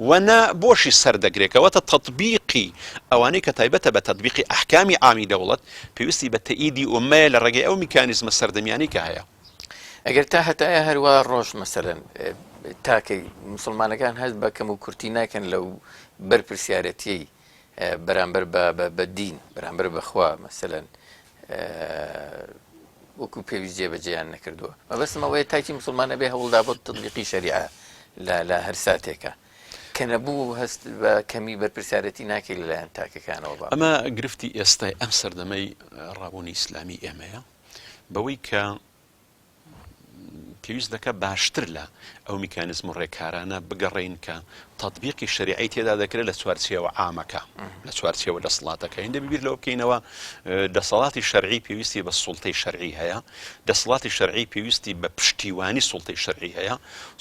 و نە بۆشی سەر دەگرێکەوەتە تەطبیقی ئەوانەی کە تایبەتە بە تەطبیقی ئەحکامی عامی دەوڵەت پێویستی بە تەئیدی ئومەیە لە ڕێگەی ئەو میکانیزمە سەردەمیانەی کە هەیە. ئەگەر تا هەتایە هەروا ڕۆژ مەسەلەن تاکەی موسڵمانەکان هەست بە کەم و کورتی ناکەن لەو بەرپرسیارەتیەی بەرامبەر بە دین بەرامبەر بەخوا مەسەلەن وەکو پێویست جێبەجێیان نەکردووە مەبەستم ئەوەیە تاکی مسلمان ئەبێ هەوڵدا بۆ تطبیقی شەریعە لە هەر ساتێکە کە نەبوو هەست بە کەمی بەرپرسیارەتی ناکەی لەلایەن تاکەکانەوە بە ئەمە گرفتی ئێستای ئەم سەردەمەی ڕابوونی ئیسلامی ئێمەیە بەوەی کە پێویست دەکات باشتر لە ئەو میکانیزم و ڕێکارانە بگەڕێین کە تەتبیقی شەریعەی تێدا دەکرێت لە چوارچێوە عامەکە لە چوارچێوە دەسەڵاتەکە هیندە بیر لەوە بکەینەوە دەسەڵاتی شەرعی پێویستی بە سوڵتەی شەرعی هەیە دەسەڵاتی شەرعی پێویستی بە پشتیوانی سوڵتەی شەرعی هەیە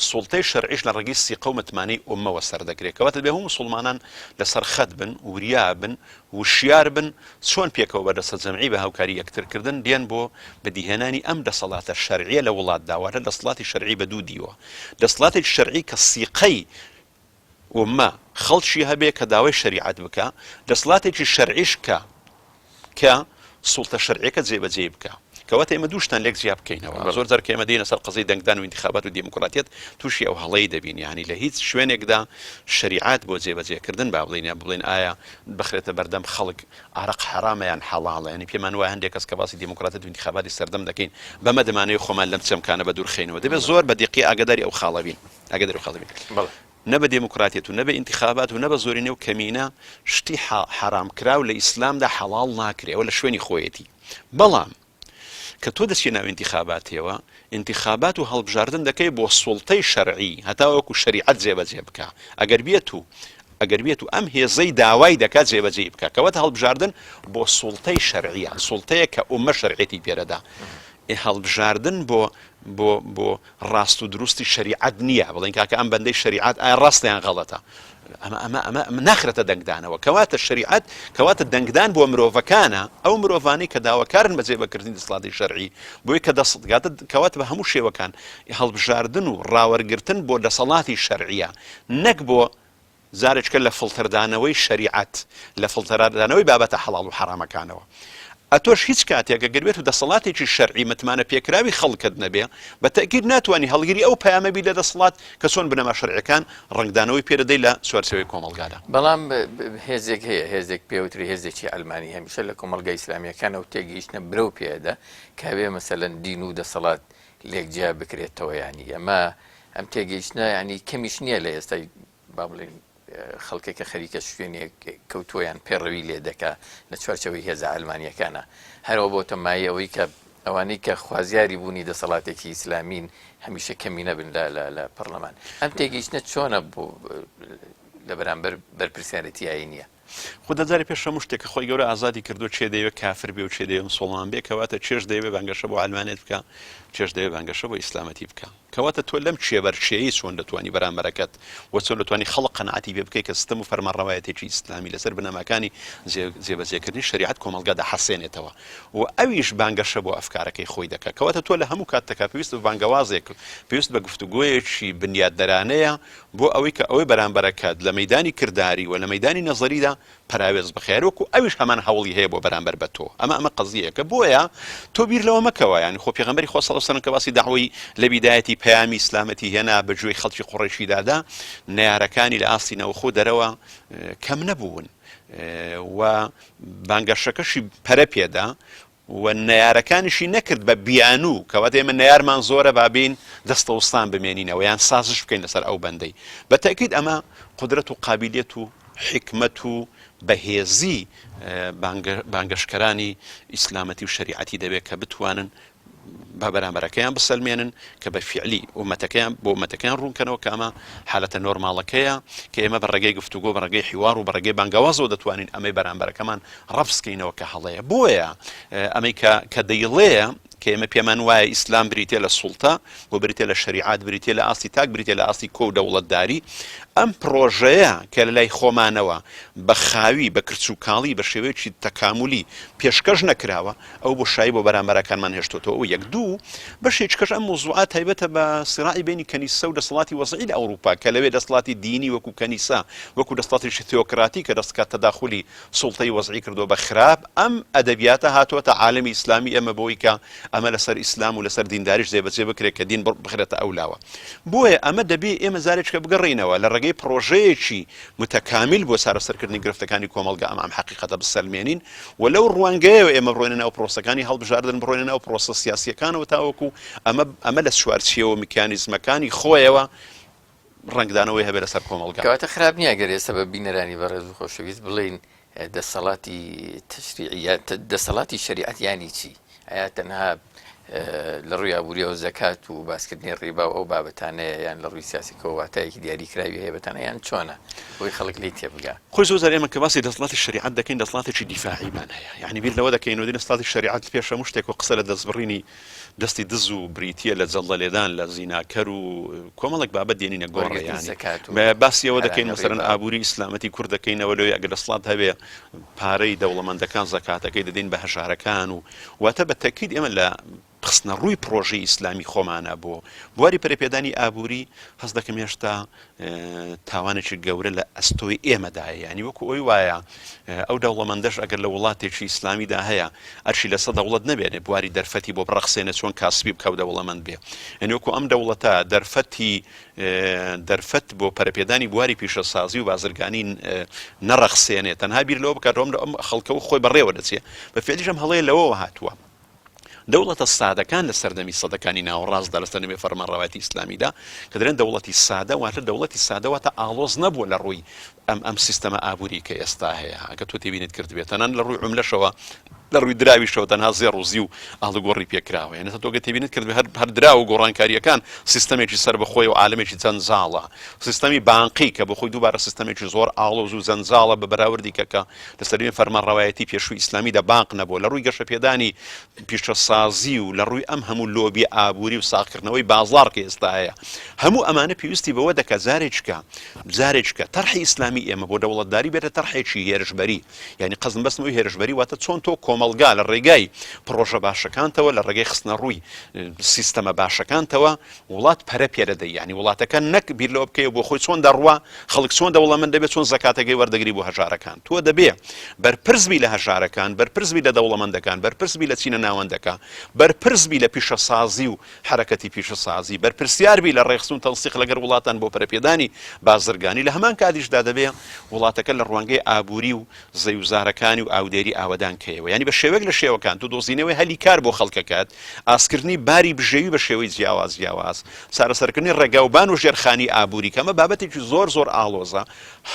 سوڵتەی شەرعیش لە ڕێگەی سیقە و متمانەی ئومەوە سەردەگرێت کەواتە دەبێ هەموو مسوڵمانان لەسەر خەت بن وریا بن وشیار بن چۆن پێکەوە بە دەستەجەمعی بە هاوکاری یەکتر کردن دێن بۆ بەدیهێنانی ئەم دەسەڵاتە شەرعیە لە وڵاتدا، واتە دەسەڵاتی شەرعی بە دوو دیوە، دەسەڵاتێکی شەرعی کە سیقەی ئوممە، خەڵکی هەبێ کە داوای شەریعەت بکا، دەسەڵاتێکی شەرعیش کە کە سوڵتە شەرعیەکە جێبەجێی بکا. کەواتە ئێمە دوو شتان لێک جیا بکەینەوە. زۆر جار کە ئێمە دێینە سەر قەزیەی دەنگدان و ئینتخابات و دێموکراتیەت تووشی ئەو هەڵەی دەبین، یانی لە هیچ شوێنێکدا شەریعەت بۆ جێبەجێکردن با بڵێین یا بڵێین ئایا بخرێتە بەردەم خەڵک ئارەق حەرامە یان حەڵاڵە یانی پێمان وایە هەندێک کەس کە باسی دێموکراتیەت و ئینتخاباتی سەردەم دەکەین بەمە دەمانەوێت خۆمان لەم چەمکانە بەدوور خەینەوە دەبێت زۆر بە دیقی ئاگاداری ئەو خاڵە بین ئاگاداری ئەو خاڵە بین بەڵێ. نە بە دێموکراتیەت و نە بە ئینتخابات و نە بە زۆرینە و کەمینە شتی حەرام کراو لە ئیسلامدا حەڵاڵ ناکرێ ئەوە لە شوێنی خۆیەتی بەڵام کە تۆ دەچیە ناو ئینتیخاباتێوە، ئینتیخابات و هەڵبژاردن دەکەی بۆ سوڵتەی شەرعی هەتاوەکو شەریعەت جێبەجێ بکا، ئەگەر بێت و ئەگەر بێت و ئەم هێزەی داوای دەکا جێبەجێی بکا، کەواتە هەڵبژاردن بۆ سوڵتەی شەرعیە، سوڵتەیەک کە ئوممە شەرعیەتی پێدەدا. هەڵبژاردن بۆ بۆ بۆ ڕاست و دروستی شەریعەت نییە بڵێن کاکە ئەم بەندەی شەریعەت ئایا ڕاستە یان غەڵەتە ئەمە ئەمە ئەمە ئەمە ناخرێتە دەنگدانەوە کەواتە شەریعەت کەواتە دەنگدان بۆ مرۆڤەکانە ئەو مرۆڤانەی کە داواکارن بە جێبەکردنی دەسەڵاتی شەرعی بۆی کە دەسەڵات کەواتە بە هەموو شێوەکان هەڵبژاردن و ڕاوەرگرتن بۆ دەسەڵاتی شەرعیە نەک بۆ جارێکە لە فڵتەردانەوەی شەریعەت، لە فڵتەردانەوەی بابەتە حەڵاڵ و حەرامەکانەوە. ئەتۆش هیچ کاتێک ئەگەر بێت و دەسەڵاتێکی شەرعی متمانە پێکراوی خەڵکت نەبێ، بە تەئکید ناتوانی هەڵگری ئەو پەیامە بی لە دەسەڵات کە چۆن بنەما شەرعیەکان ڕەنگدانەوەی پێ دەدەی لە چوارچێوەی کۆمەڵگادا. بەڵام هێزێک هەیە، هێزێک پێوترێ هێزێکی عەلمانی هەمیشە لە کۆمەڵگا ئیسلامیەکانەوە تێگەیشتنە برەو پێ ئەدا کە ئەبێ مەسەلەن دین و دەسەڵات لێک جیا بکرێتەوە یانی ئەمە ئەم تێگەیشتنە یانی کەمیش نییە لە ئێستای با بڵێین خەڵکێک کە خەریکە شوێنێک کەوتووە یان پێڕەوی لێ دەکا لە چوارچێوەی هێزە عەلمانییەکانە هەرەوە بۆتە مایەی ئەوەی کە ئەوانەی کە خوازیاری بوونی دەسەڵاتێکی ئیسلامین هەمیشە کەمی نەبن لە لە لە پەرلەمان ئەم تێگەیشتنە چۆنە بۆ لە بەرامبەر بەرپرسیارێتی ئایینیە؟ خودا جارێ پێش هەموو شتێک کە خۆی گەورە ئازادی کردووە کێ دەیەوێت کافر بێ و کێ دەیەوێت مسوڵمان بێ کەواتە کێش دەیەوێت بانگەشە بۆ عەلمانیەت بکا. کێش دەوێ بانگەشە بۆ ئیسلامەتی بکا. کەواتە تۆ لەم کێبەرکێیەی چۆن دەتوانی بەرامبەرەکەت و چۆن دەتوانی خەڵک قەناعەتی پێ بکەی کە ستەم و فەرمانڕەوایەتێکی ئیسلامی لەسەر بنەماکانی جێبەجێکردنی شەریعەت کۆمەڵگا دەحەسێنێتەوە و ئەویش بانگەشە بۆ ئەفکارەکەی خۆی دەکا. کەواتە تۆ لە هەموو کاتتەکا پێویست بە بانگەوازێک، پێویست بە گفتوگۆیەکی بنیاتنەرانەیە بۆ ئەوەی کە ئەوەی بەرامبەرەکەت لە مەیدانی کرداری و لە مەیدانی نەزەریدا پەراوێز بخەی هەر وەکو ئەویش هەمان هەوڵی هەیە بۆ بەرامبەر بە تۆ ئەمە ئەمە قەزیەیەکە بۆیە تۆ بیر لەوە مەکەوە یانی خۆ پێغەمبەری خوا صلی اللە علیه وسلم کە باسی دەعوەی لە بیدایەتی پەیامی ئیسلامەتی هێنا بە گوێی خەڵکی قوڕەیشی دادا نەیارەکانی لە ئاستی ناوخۆ دەرەوە کەم نەبوون و بانگەشەکەشی پەرە پێدا و نەیارەکانیشی نەکرد بە بیانوو، کەواتە ئێمە نەیارمان زۆرە با بێین دەستەوستان بمێنینەوە یان سازش بکەین لەسەر ئەو بەندەی. بە تەئکید ئەمە قودرەت و قابیلیەت و حیکمەت و بەهێزی بانگەشکەرانی ئیسلامەتی و شەریعەتی دەبێت کە بتوانن بە بەرامبەرەکەیان بسەلمێنن کە بە فیعلی ئومەتەکەیان بۆ ئومەتەکەیان ڕوونکەنەوە کە ئەمە حالەتە نۆرماڵەکەیە کە ئێمە بە ڕێگەی گفتوگۆ بە ڕێگەی حیوار و بە ڕێگەی بانگەوازەوە دەتوانین ئەمەی بەرامبەرەکەمان ڕەفزکەینەوە کە هەڵەیە بۆیە ئەمەی کە کە دەیڵێ کە ئێمە پێمان وایە ئیسلام بریتە لە سوڵتە و بریتە لە شەریعات بریتە لە ئاستی تاک بریتە لە ئاستی کۆ و دەوڵەتداری ئەم پڕۆژەیە کە لە لای خۆمانەوە بە خاوی بە کرچ و کاڵی بە شێوەیەکی تەکاملی پێشکەش نەکراوە ئەو بۆشایی بۆ بەرامبەرەکانمان هێشتۆتەوە ئەو یەک دوو بەشێکی کەش ئەم مەوزوعە تایبەتە بە سیراعی بینی کەنیسە و دەسەڵاتی وەزعی لە ئەوروپا کە لەوێ دەسەڵاتی دینی وەکو کەنیسە وەکو دەسەڵاتێکی تیۆکراتی کە دەست کات تەداخولی سوڵتەی وەزعی کردووە بە خراپ ئەم ئەدەبیاتە هاتووەتە عالەمی ئیسلامی ئێمە بۆی کە ئەمە لەسەر ئیسلام و لەسەر دینداریش جێبەجێ بکرێت کە دین بخرێتە ئەو لاوە بۆیە ئەمە دەبێ ئێمە جارێکە بگەڕێینەوە لە ڕێگەی پڕۆژەیەکی متەکامیل بۆ چارەسەرکردنی گرفتەکانی کۆمەڵگە ئەم ئەم حەقیقەتە بسەلمێنین و لەو ڕوانگەیەوە ئێمە بڕۆینە ناو پرۆسەکانی هەڵبژاردن، بڕۆینە ناو پرۆسە سیاسییەکانەوە تاوەکو ئەمە ئەمە لە چوارچێوە میکانیزمەکانی خۆیەوە ڕەنگدانەوەی هەبێت لەسەر کۆمەڵگا. کەواتە خراپ نییە گەر ئێستا بە بینەرانی بەڕێز و خۆشەویست بڵێین دەسەڵاتی تەشریعی یان دەسەڵاتی شەریعەت یانی چی؟ ئایا تەنها لە ڕووی ئابووریەوە زەکات و باسکردنی ڕیبا و ئەو بابەتانەیە یان لە ڕووی سیاسیکەوە واتایەکی دیاریکراوی هەیە بەتەنها یان چۆنە بۆی خەڵک لێی تێبگا؟ خۆی زۆر جار ئێمە کە باسی دەسەڵاتی شەریعەت دەکەین دەسەڵاتێکی دیفاعیمان هەیە یانی بیر لەوە دەکەینەوە دێن دەسەڵاتی شەریعەت پێش هەموو شتێک و قسە لە دەستبڕینی دەستی دز و بریتییە لە جەڵدە لێدان لە زیناکەر و کۆمەڵێک بابەت دێنینە گۆڕ وەرگرتنی یانی زەکات و باسی ئەوە دەکەین پارانە مەسەلەن ڕیبا. ئابووری ئیسلامەتی کورد دەکەینەوە لەوێ ئەگەر دەسەڵات هەبێ پارەی دەوڵەمەندەکان زەکاتەکەی دەدەین بە هەژارەکان و واتە بە تەکید ئێمە لە خستنە ڕووی پڕۆژەی ئیسلامی خۆمانە بۆ بواری پەرەپێدانی ئابووری هەست دەکەم هێشتا تاوانێکی گەورە لە ئەستۆی ئێمەدایە یانی وەکو ئەوی وایە ئەو دەوڵەمەندەش ئەگەر لە وڵاتێکی ئیسلامیدا هەیە ئەرشی لەسەر دەوڵەت نەبێنێ بواری دەرفەتی بۆ بڕەخسێنێ چۆن کاسبی بکە و دەوڵەمەند بێ یعنی وەکو ئەم دەوڵەتە دەرفەتی دەرفەت بۆ پەرەپێدانی بواری پیشەسازی و بازرگانی نەڕەخسێنێ تەنها بیر لەوە بکاتەوە ئەم خەڵکە و خۆی بەڕێوە دەچێ بە فعلیش ئەم هەڵەیە لەوەوە هاتووە دەوڵەتە سادەکان لە سەردەمی سەدەکانی ناوەڕاستدا لە سەردەمی فەرمانڕەوایەتی ئیسلامیدا کە دەڵێن دەوڵەتی سادە واتە دەوڵەتی سادە واتە ئاڵۆز نەبووە لە ڕووی ئەم ئەم سیستەمە ئابووری کە ئێستا هەیە ئەگە تۆ تێبینیت کردبێت تەنان لە ڕووی عوملەشەوە لە ڕووی دراویشەوە تەنها زێڕ و زیو ئاڵوگۆڕی پێکراوە یعنی تۆ گە تێبینیت کردبێت هەر هەر دراو و گۆڕانکارییەکان سیستەمێکی سەربەخۆیە و عالەمێکی جەنجاڵە سیستەمی بانقی کە بۆ خۆی دووبارە سیستەمێکی زۆر ئاڵۆز و جەنجاڵە بە بەراوردی کە کە لە سەردەمی فەرمانڕەوایەتی پێشووی ئیسلامیدا بانق نەبووە، لە ڕووی گەشەپێدانی پیشەسازی و لە ڕووی ئەم هەموو لۆبی ئابووری و ساغکردنەوەی بازاڕ کە ئێستا هەیە، هەموو ئەمانە پێویستی بەوە دەکات جارێکیکە جارێکیکە تەرحی ئیسلامی ئێمە بۆ دەوڵەتداری بێتە تەرحێکی هێرشبەری، یانی قەزم بەستمەوەی هێرشبەری واتە چۆن تۆ کۆمەڵگا لە ڕێگای پڕۆژە باشەکانتەوە لە ڕێگەی خستنەڕووی سیستەمە باشەکانتەوە وڵات پەرە پێ دەدەی یانی وڵاتەکە نەک بیر لەوە بکەیەوە بۆ خۆی چۆن دەڕوا خەڵک چۆن دەوڵەمەند دەبێت چۆن زەکاتەکەی وەردەگری بۆ هەژارەکان تۆ دەبێ بەرپرس بی لە هەژارەکان بەرپرس بی لە دەوڵەمەندەکان بەرپرس بی لە چینە ناوەندەکە بەرپرس بی لە پیشەسازی و حەرەکەتی پیشەسازی بەرپرسیار بی لە ڕێکخستن و تەنسیق لەگەر وڵاتان بۆ پەرەپێدانی بازرگانی لە هەمان کاتیشدا دەبێ وڵاتەکە لە ڕوانگەی ئابووری و زەویوزارەکانی و ئاودێری ئاوەدان کەیەوە یانی بە شێوەیەک لە شێوەکان تۆ دۆزینەوەی هەلی کار بۆ خەڵکەکەت ئاستکردنی باری بژێوی بە شێوەی جیاواز جیاواز چارەسەرکردنی ڕێگاوبان و ژێرخانی ئابووری کە ئەمە بابەتێکی زۆر زۆر ئاڵۆزە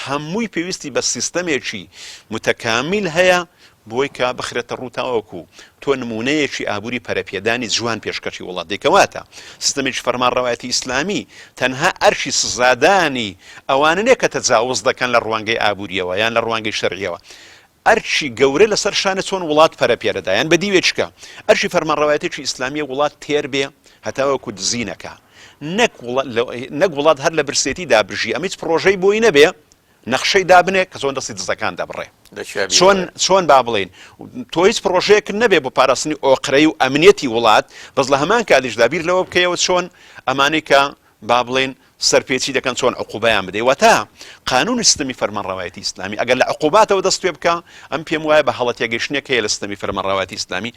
هەمووی پێویستی بە سیستەمێکی متەکامیل هەیە بۆی کە بخرێتە ڕوو تاوەکو تۆ نموونەیەکی ئابووری پەرەپێدانی جوان پێشکەشی وڵات دەی کەواتە سیستەمێکی فەرمانڕەوایەتی ئیسلامی تەنها ئەرکی سزادانی ئەوانە نیە کە تەجاوز دەکەن لە ڕوانگەی ئابووریەوە یان لە ڕوانگەی شەرعیەوە ئەرکی گەورە لەسەر شانە چۆن وڵات پەرە پێدەدا یان بە دیوێکیکە ئەرکی فەرمانڕەوایەتێکی ئیسلامیە وڵات تێر بێ. هەتاوەکو دزی نەکا. نەک نەک وڵات هەر لە برسێتیدا بژی، ئەم هیچ پڕۆژەی بۆی نەبێ، نەخشەی دابنێ کە چۆن دەستی دزەکان دەبڕێ. چۆن چۆن با بڵێین تۆ هیچ پڕۆژەیەکت نەبێ بۆ پاراستنی ئۆقرەی و ئەمنیەتی وڵات، بەس لە هەمان کاتیشدا بیر لەوە بکەیەوە چۆن ئەمانەی کە با بڵێین سەرپێچی دەکەن چۆن عقوبەیان بدەی واتە قانونی سیستەمی فەرمانڕەوایەتی ئیسلامی ئەگەر لە عقوباتەوە دەست پێ بکە ئەم پێم وایە بە هەڵە تێگەیشتنێک هەیە لە سیستەمی فەرمانڕەوایەتی ئیسلامی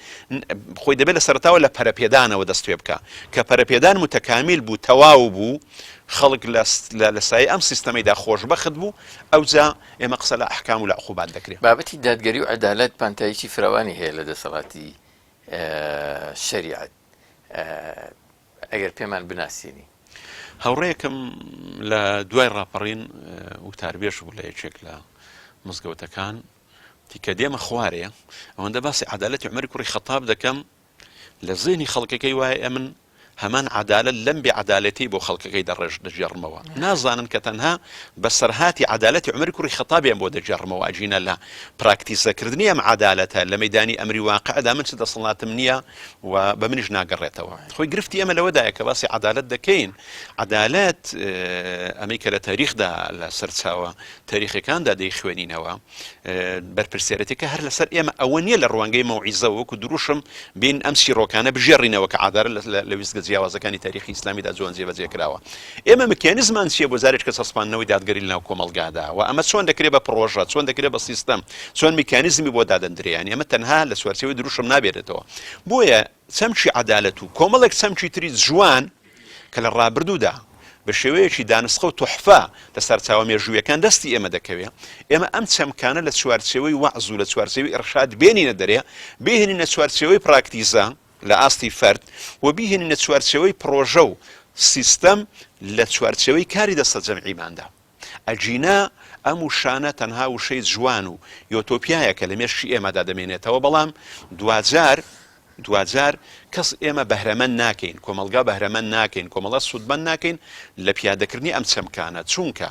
خۆی دەبێت لە سەرەتاوە لە پەرەپێدانەوە دەست پێ بکە کە پەرەپێدان متەکامیل بوو تەواو بوو خەڵک لە سایەی ئەم سیستەمەیدا خۆشبەخت بوو ئەوجا ئێمە قسە لە ئەحکام و لە عقوبات دەکرێت. بابەتی دادگەری و عەدالەت پانتاییکی فراوانی هەیە لە دەسەڵاتی شەریعەت. ئەگەر پێمان بناسێنی. هاوڕێیەکم لە دوای ڕاپەڕین وتاربێژ بوو لە یەکێک لە مزگەوتەکان وتی کە دێمە خوارێ ئەوەندە باسی عەدالەتی عومەری کوڕی خەتاب دەکەم لە زێنی خەڵکەکەی وایە ئەمن هەمان عەدالەت لەم بێ عەدالەتی بۆ خەڵکەکەی دەڕێژ دەگێڕمەوە نازانن کە تەنها بەسەرهاتی عەدالەتی عومەری کوڕی خەتابیان بۆ دەگێڕمەوە ئەگینا لە پراکتیزەکردنی ئەم عەدالەتە لە مەیدانی ئەمری واقعدا من چ دەسەڵاتم نییە و بە منیش ناگەڕێتەوە. خۆی گرفتی ئێمە لەوەدایە کە باسی عەدالەت دەکەین، عەدالەت ئەمەی کە لە تاریخدا لە سەرچاوە تاریخەکاندا دەیخوێنینەوە بەرپرسیارەتەکە هەر لەسەر ئێمە ئەوە نییە لە ڕوانگەی مەوعیزەوە وەکو دروشم بین ئەم چیرۆکانە بژێڕینەوە کە عەدالەت لە ویستگە جیاوازەکانی تاریخی ئیسلامیدا جوان جێبەجێ کراوە. ئێمە مکانیزمان چییە بۆ جارێک کە چەسپاندنەوەی دادگەری لەناو کۆمەڵگادا و ئەمە چۆن دەکرێت بە پڕۆژە، چۆن دەکرێت بە سیستەم، چۆن میکانیزمی بۆ دادەندرێ، یانی ئەمە تەنها لە چوارچێوەی دروشم نابێنێتەوە. بۆیە چەمکی عەدالەت و کۆمەڵێک چەمکی تری جوان کە لە ڕابردوودا بە شێوەیەکی دانسقە و توحفە لە سەرچاوە مێژوویەکان دەستی ئێمە دەکەوێ، ئێمە ئەم چەمکانە لە چوارچێوەی وەعز و لە چوارچێوەی ئیرشاد بێنینە دەرێ، بێهێنینە چوارچێوەی پراکتیزە، لە ئاستی فەرد و بیهێنینە چوارچێوەی پڕۆژە و سیستەم لە چوارچێوەی کاری دەستەجەمعیماندا. ئەگینا ئەم وشانە تەنها وشەی جوان و یۆتۆپیایە کە لە مێشکی ئێمەدا دەمێنێتەوە، بەڵام دواجار دواجار کەس ئێمە بەهرەمەند ناکەین، کۆمەڵگا بەهرەمەند ناکەین، کۆمەڵە سوودمەند ناکەین لە پیادەکردنی ئەم چەمکانە، چونکە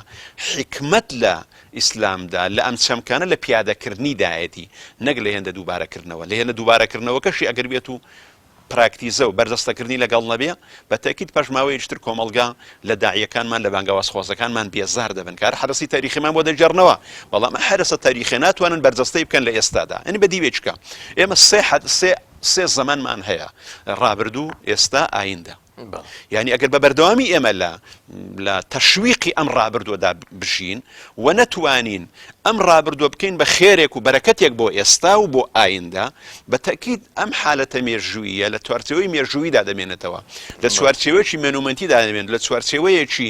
حیکمەت لە ئیسلامدا لە ئەم چەمکانە لە پیادەکردنیدایەتی نەک لە هێندە دووبارەکردنەوە، لە هێندە دووبارەکردنەوەکەشی ئەگەر بێت و پراکتیزە و بەرجەستەکردنی لەگەڵ نەبێ بە تەئکید پاش ماوەیەکی تر کۆمەڵگا لە داعیەکانمان لە بانگەوازخوازەکانمان بێزار دەبن کە هەر حەدەسی تاریخیمان بۆ دەگێڕنەوە بەڵام ئەم حەدەسە تاریخیە ناتوانن بەرجەستەی بکەن لە ئێستادا یعنی بە دیوێکە ئێمە سێ حەد سێ سێ زەمەنمان هەیە ڕابردوو ئێستا ئایندە یانی ئەگەر بە بەردەوامی ئێمە لە لە تەشویقی ئەم ڕابردووەدا بژین و نەتوانین ئەم ڕابردووە بکەین بە خێرێک و بەرەکەتێک بۆ ئێستا و بۆ ئایندە بە تەکید ئەم حالەتە مێژوویە لە چوارچێوەی مێژوویدا دەمێنێتەوە لە چوارچێوەیەکی مێنومەنتیدا دەمێن لە چوارچێوەیەکی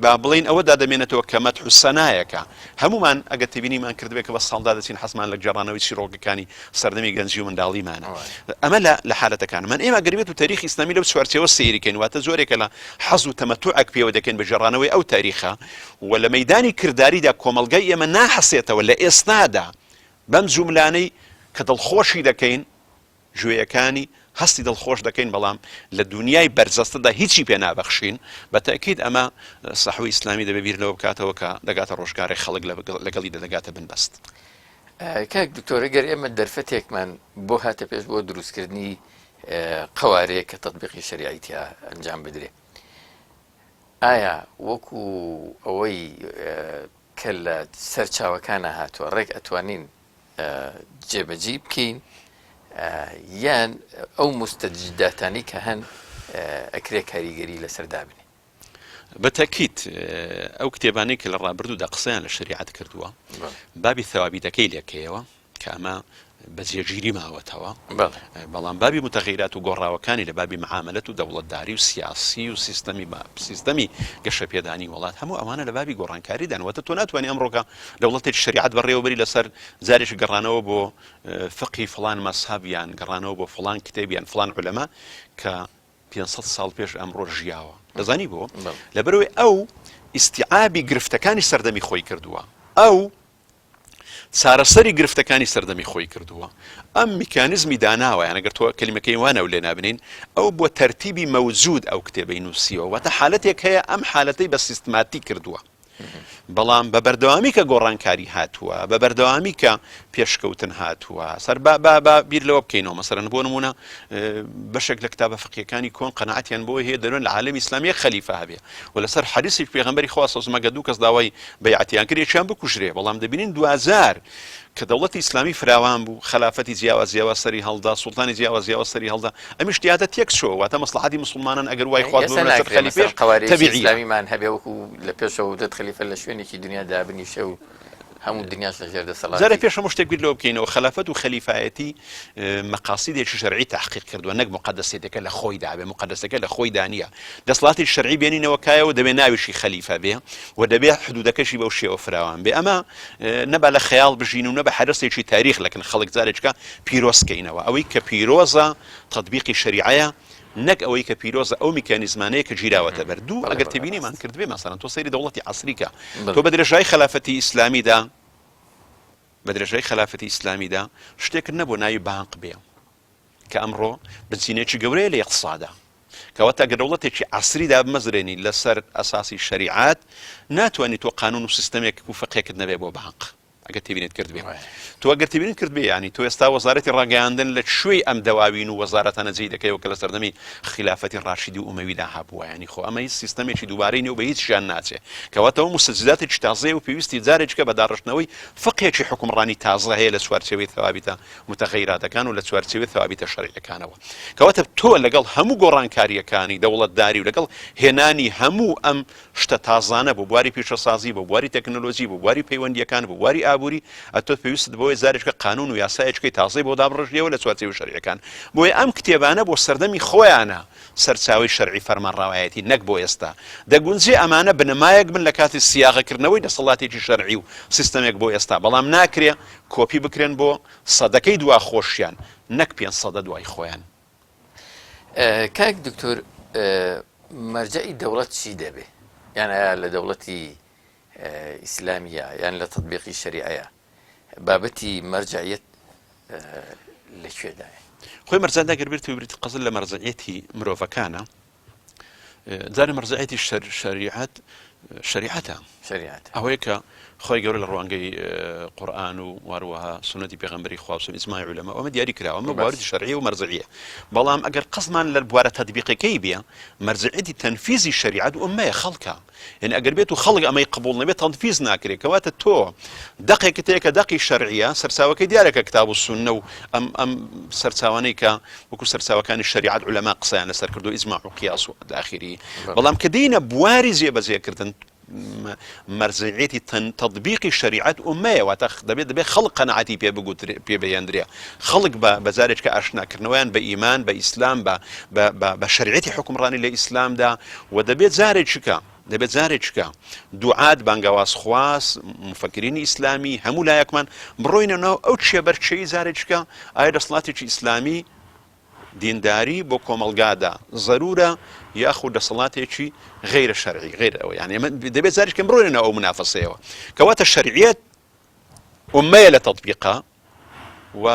با بڵین ئەوەدا دەمێنێتەوە کە مەدح و سەنایەکە هەموومان ئەگەر تێبینیمان کردبێت کە بە ساڵدا دەچین حەزمان لە گێڕانەوەی چیرۆکەکانی سەردەمی گەنجی و منداڵیمانە ئەمە لە لە حالەتەکان من ئێمە گەر بێت و تاریخ ئیسلامی لەو چوارچێوە سەیری کەین واتە جۆرێکە لە حەز و تەمەتوعێک پێوە دەکەین بە گێڕانەوەی ئەو تاریخە و لە مەیدانی کرداریدا کۆمەڵگای ئێمە ناحەسێتەوە لە ئێستادا بەم جوملانەی کە دڵخۆشی دەکەین گوێیەکانی هەستی دڵخۆش دەکەین بەڵام لە دونیای بەرجەستەدا هیچی پێ نابەخشین، بە تەئکید ئەمە سەحوەی ئیسلامی دەبێ بیر لەوە بکاتەوە کە دەگاتە ڕۆژگارێک خەڵک لەگەڵی دەگاتە بنبەست. کاک دکتۆر گەر ئێمە دەرفەتێکمان بۆ هاتە پێش بۆ دروستکردنی قەوارەیەک کە تەتبیقی شەریعەی تیا ئەنجام بدرێ ئایا وەکو ئەوەی کە لە سەرچاوەکانە هاتووە ڕێک ئەتوانین جێبەجێی بکەین یان ئەو مستەجداتانەی کە هەن ئەکرێ کاریگەری لەسەر دابنێ؟ بە تەئکید ئەو کتێبانەی کە لە ڕابردوودا قسەیان لە شەریعەت کردووە بابی ثەوابیتەکەی لێکەیەوە کە ئەمە بە جێگیری ماوەتەوە بەڵام بابی متغیرات و گۆڕاوەکانی لە بابی معاملەت و دەوڵەتداری و سیاسی و سیستەمی سیستەمی گەشەپێدانی وڵات هەموو ئەوانە لە بابی گۆڕانکاریدان واتە تۆ ناتوانانی ئەمڕۆکە دەوڵەتێکی شەریعەت بەڕێوەبەری لەسەر جارێکی گەڕانەوە بۆ فقهی فڵان مەزهەب یان گەڕانەوە بۆ فڵان کتێب یان فڵان عولەما کە 500 ساڵ پێش ئەمڕۆ ژیاوە دەزانی بۆ لەبەرەوەی ئەو ئیستیعابی گرفتەکانی سەردەمی خۆی کردووە ئەو چارەسەری گرفتەکانی سەردەمی خۆی کردووە ئەم میکانزمی داناوە یان ئەگەر تۆ کەلیمەکەی وانە و لێ نابنین ئەو بۆ تەرتیبی مەوجود ئەو کتێبەی نووسیوە واتە حالەتێک هەیە ئەم حالەتەی بە سیستماتیک کردووە. بەڵام بە بەردەوامی کە گۆڕانکاری هاتووە، بە بەردەوامی کە پێشکەوتن هاتووە، سەر با با با بیر لەوە بکەینەوە مەسەرەن بۆ نمونە بەشێک لە کتابە فقیەکانی کۆن قەناعەتیان بۆی هەیە دەرون لە عالەمی ئیسلامی یەک خەلیفە هەبێ و لەسەر حەدیسی پێغەمبەری خوا صلی الله علیه و دوو کەس داوای بەیعەتیان کرد یەکیان بکوژرێ بەڵام دەبینین دواجار کە دەوڵەتی ئیسلامی فراوان بوو، خەلافەتی جیاواز جیاواز سەری هەڵدا، سوڵتانی جیاواز جیاواز سەری هەڵدا، ئەم ئیجتیهادە تێک چۆ، واتە مەسڵەحەتی موسڵمانان ئەگەر وای خواست ئێستا ببنە سەر ناکرێ مەسەلەن خەلیفەیش قەوارەیەکی تەبیعیە. ئیسلامیمان هەبێ وەکو لە پێشەوە وتت خەلیفە لە شوێنێکی دنیا دابنیشێ و هەموو دنیاش لە ژێر جارێ دەسەڵاتی. پێش هەموو شتێک بیر لەوە بکەینەوە خەلافەت و خەلیفایەتی مەقاسیدێکی شەرعی تەحقیق کردووە نەک موقەدەسیەتەکە لە خۆیدا بێ، موقەدەسەکە لە خۆیدا نییە. دەسەڵاتی شەرعی بێنینەوە کایەوە دەبێ ناویشی خەلیفە بێ و دەبێ حدودەکەشی بەو شێوە فراوان بێ. ئەمە نە با لە خەیاڵ بژین و نە بە حەدەسێکی تاریخ لەکن خەڵک جارێکە پیرۆز کەینەوە. ئەوەی کە پیرۆزە تەتبیقی شەریعەیە نەک ئەوەی کە پیرۆزە ئەو میکانیزمانەیە کە گیراوەتە بەر. دوو، بەڵێ ئەگەر بەڵێ تێبینیمان ڕاست. کردبێ مەسەلەن تۆ سەیری دەوڵەتی عەسری کە تۆ بەڵێ. بە درێژایی خەلافەتی ئیسلامیدا بە درێژایی خەلافەتی ئیسلامیدا شتێکت نەبوو ناوی بانق بێ کە ئەمڕۆ بنچینەیەکی گەورەیە لە ئیقتسادا. کەواتە ئەگەر دەوڵەتێکی عەسری دابمەزرێنی لەسەر ئەساسی شەریعەت ناتوانانی تۆ قانون و سیستەمێک و فقێکت نەبێ بۆ بانق ئەگەر تێبینیت کردبێ تۆ ئەگەر تێبینیت کردبێ یانی تۆ ئێستا وەزارەتی ڕاگەیاندن لە کوێی ئەم دەواوین و وەزارەتانە جێی دەکەیەوە کە لە سەردەمی خلافەتی ڕاشیدی و ئومەویدا هەبووە یانی خۆ ئەمە هیچ سیستەمێکی دووبارەی نیە و بە هیچ ژیان ناچێ کەواتە ئەو مستجداتێکی تازەیە و پێویستی جارێکە بە داڕشتنەوەی فقێکی حوکمڕانی تازە هەیە لە چوارچێوەی ثوابتە متغیراتەکان و لە چوارچێوەی ثوابتە شەرعیەکانەوە. کەواتە تۆ لەگەڵ هەموو گۆڕانکارییەکانی دەوڵەتداری و لەگەڵ هێنانی هەموو ئەم شتە تازانە بۆ بواری پیشەسازی، بۆ بواری تەکنەلۆجی، بۆ بواری پەیوەندییەکان، بۆ بواری ئابووری، ئەتۆ پێویستت بەوەیە جارێکە قانوون و یاسایەکەی تازەی بۆ دابڕژیەوە لە چوارچێوەی شەرعیەکان. بۆیە ئەم کتێبانە بۆ سەردەمی خۆیانە سەرچاوەی شەرعی فەرمانڕەوایەتی نەک بۆ ئێستا. دەگونجێ ئەمانە بنەمایەک بن لە کاتی سیاغەکردنەوەی دەسەڵاتێکی شەرعی و سیستەمێک بۆ ئێستا، بەڵام ناکرێ کۆپی بکرێن بۆ سەدەکەی دوا خۆشیان نەک پێنج سەدە دوای خۆیان. کاک دکتۆر مەرجەعی دەوڵەت چی دەبێ؟ یان ئایا لە دەوڵەتی ئیسلامیە یان لە تەتبیقی شەریعەیە بابەتی مەرجەعیەت لە کوێدایە؟ خۆی مەرجەع ئەگەر بێت و بریت قەزل لە مەرجەعیەتی مرۆڤەکانە جارێ مەرجەعیەتی شەریعەت شەریعەتە ئەوەیە کە خۆی گەورە لە ڕوانگەی قورآن و واروەها سونەتی پێغەمبەری خوا و ئیجماعی عولەما ئەمە دیاری کراوە ئەمە بواری شەرعی و مەرجەعیە بەڵام ئەگەر قەزمان لە بوارە تەتبیقەکەی بێ مەرجەعیەتی تەنفیزی شەریعەت ئومەیە خەڵکە یعنی ئەگەر بێت و خەڵک ئەمەی قبوڵ نەبێت تەنفیز ناکرێت کەواتە تۆ دەقێکت هەیە کە دەقی شەرعیە سەرچاوەکەی دیارە کە کتاب و سوننە و ئەم ئەم سەرچاوانەی کە وەکو سەرچاوەکانی شەریعەت عولەما قسەیان لەسەر کردو ئیجماع و قیاس و ئاخری بەڵام کە دێینە بواری جێبەجێکردن مەرجەعیەتی تەطبیقی شەریعەت ئومەیە واتە دەبێت دەبێت خەڵک قەناعەتی پێ بگوترێ پێ بهێندرێ خەڵک بە بە جارێکە ئاشناکردنەوەیان بە ئیمان بە ئیسلام بە بە شەریعەتی حوکمڕانی لە ئیسلامدا و دەبێت جارێکیکە دەبێت جارێکیکە دوعات بانگەوازخواز مفەکرینی ئیسلامی هەموو لایەکمان بڕۆینە ناو ئەو کێبەرکێی جارێکیکە ئایا دەسەڵاتێکی ئیسلامی دینداری بۆ کۆمەڵگادا زەرورە یاخود دەسەڵاتێکی غەیرە شەرعی غیر ئەوە یان ئێمە دەبێت جارێکم بڕۆینە ناو ئەو منافەسەیەوە کەواتە شەرعیەت ئومەیە لە تەطبیقا و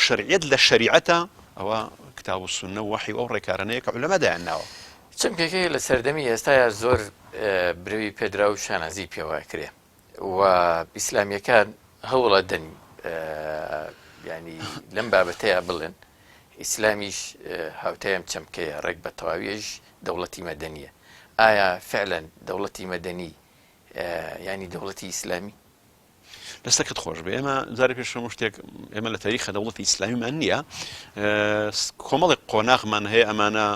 شەرعیەت لە شەریعەتە ئەوە کتاب و سوننە و وەحی و ئەو ڕێکارانەیە کە عولەما دایان ناوە. چەمکێکەیە لە سەردەمی ئێستایا زۆر برەوی پێدرا و شانازی پێوە ئەکرێ و ئیسلامیەکان هەوڵ ئەدەن یانی لەم بابەتەیا بڵێن ئیسلامیش هاوتای ئەم چەمکەیە ڕێک بە تەواویش دەوڵەتی مەدەنیە ئایا فعلا دەوڵەتی مەدەنی یانی دەوڵەتی ئیسلامی؟ دەستەکەت خۆش بێ ئێمە جارێ پێش هەموو شتێک ئێمە لە تاریخە دەوڵەتی ئیسلامیمان نییە کۆمەڵێک قۆناغمان هەیە ئەمانە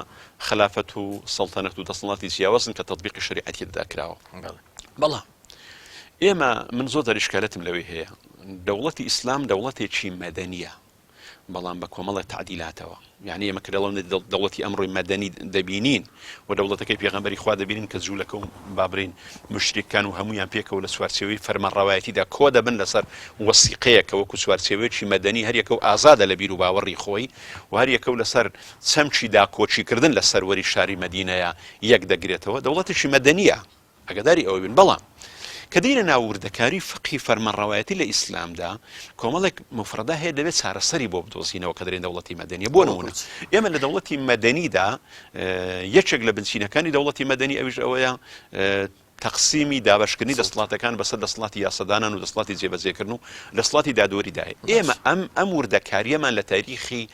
خلافەت و سەڵتەنەت و دەسەڵاتی جیاوازن کە تەطبیقی شەریعەتی تێدا کراوە بەڵام ئێمە من زۆر دەریشکالەتم لەوەی هەیە دەوڵەتی ئیسلام دەوڵەتێکی مەدەنیە بەڵام بە کۆمەڵێک تەعدیلاتەوە. یانی ئێمە کە دەڵێن دەوڵەتی ئەمڕۆی مەدەنی دەبینین و دەوڵەتەکەی پێغەمبەری خوا دەبینین کە جوولەکە و با بڵێین موشریکان و هەموویان پێکەوە لە چوارچێوەی فەرمانڕەوایەتیدا کۆ دەبن لەسەر وەسیقەیەک کە وەکو چوارچێوەیەکی مەدەنی هەریەکە و ئازادە لە بیر و باوەڕی خۆی و هەریەکە و لەسەر چەمکی داکۆکیکردن لە سەروەری شاری مەدینەیە یەک دەگرێتەوە دەوڵەتێکی مەدەنیە. ئاگاداری ئەوە بین بەڵام کە دێینە ناو وردەکاری فقهی فەرمانڕەوایەتی لە ئیسلامدا کۆمەڵێک مفرەدە هەیە دەبێت چارەسەری بۆ بدۆزینەوە کە دەرێن دەوڵەتی مەدەنیە بۆ نمونە ئێمە لە دەوڵەتی مەدەنیدا یەکێک لە بنچینەکانی دەوڵەتی مەدەنی ئەویش ئەوەیە تەقسیمی دابەشکردنی دەسەڵاتەکان بەسەر دەسەڵاتی یاسادانان و دەسەڵاتی جێبەجێکردن و دەسەڵاتی دادوەریدایە. ئێمە ئەم ئەم وردەکارییەمان لە تاریخی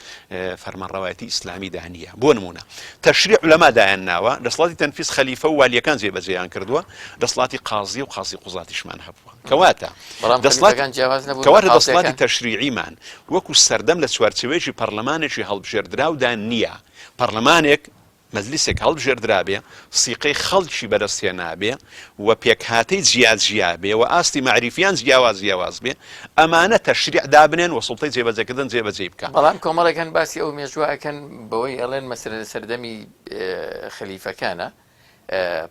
فەرمانڕەوایەتی ئیسلامیدا نییە. بۆ نموونە تەشریع عولەما دایان ناوە، دەسەڵاتی تەنفیز خەلیفە و والییەکان جێبەجێیان کردووە، دەسەڵاتی قازی و قازی قوزاتیشمان هەبووە. کەواتە بەڵام دەسەڵات خەلیفەکان جیاواز نەبوون لە کەواتە دەسەڵاتی قازییەکان؟ تەشریعیمان وەکو سەردەم لە چوارچێوەیەکی پەڕلەمانێکی هەڵبژێردراودا نییە. پەڕلەمانێک مەجلیسێک هەڵبژێردرابێ، سیقەی خەڵکی بەدەست هێنابێ و پێکهاتەی جیا جیا بێ و ئاستی مەعریفیان جیاواز جیاواز بێ، ئەمانە تەشریع دابنێن و سوڵتەی جێبەجێکردن جێبەجێی بکا. بەڵام کۆمەڵێک هەن باسی ئەو مێژووە ئەکەن بەوەی ئەڵێن مەسەلەن لە سەردەمی خەلیفەکانە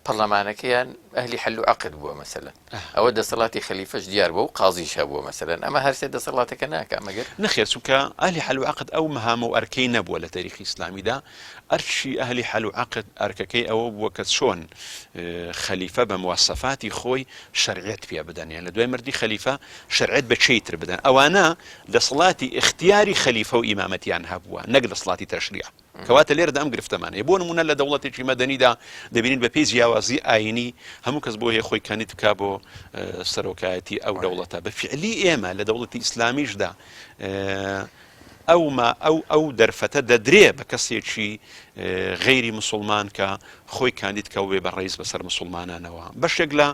پەڕلەمانەکەیان ئەهلی حەل و عەقد بووە مەسەلەن ئەوە دەسەڵاتی خەلیفەش دیار بووە و قازیش هەبووە مەسەلەن ئەمە هەرسێ دەسەڵاتەکە ناکا مەگەر؟ نەخێر چونکە ئەهلی حەل و عەقد ئەو مەهام و ئەرکەی نەبووە لە تەریخی ئیسلامیدا، ئەرکی ئەهلی حەل و عەقد ئەرکەکەی ئەوە بووە کە چۆن خەلیفە بە مواسەفاتی خۆی شەرعیەت پێ بدەن یان لە دوای مردنی خەلیفە شەرعیەت بە کێی تر بدەن ئەوانە دەسەڵاتی ئیختیاری خەلیفە و ئیمامەتیان هەبووە نەک دەسەڵاتی تەشریع. کەواتە لێرەدا ئەم گرفتەمان هەیە. بۆ نموونە لە دەوڵەتێکی مەدەنیدا دەبینین بە پێی جیاوازی ئایینی هەموو کەس بۆ هەیە خۆی کاندید بکا بۆ سەرۆکایەتی ئەو دەوڵەتە. بە فیعلی ئێمە لە دەوڵەتی ئیسلامیشدا ئەو ما ئەو ئەو دەرفەتە دەدرێ بە کەسێکی غەیری مسوڵمان کە خۆی کاندید کە بێ بە ڕئیس بەسەر مسوڵمانانەوە. بەشێک لە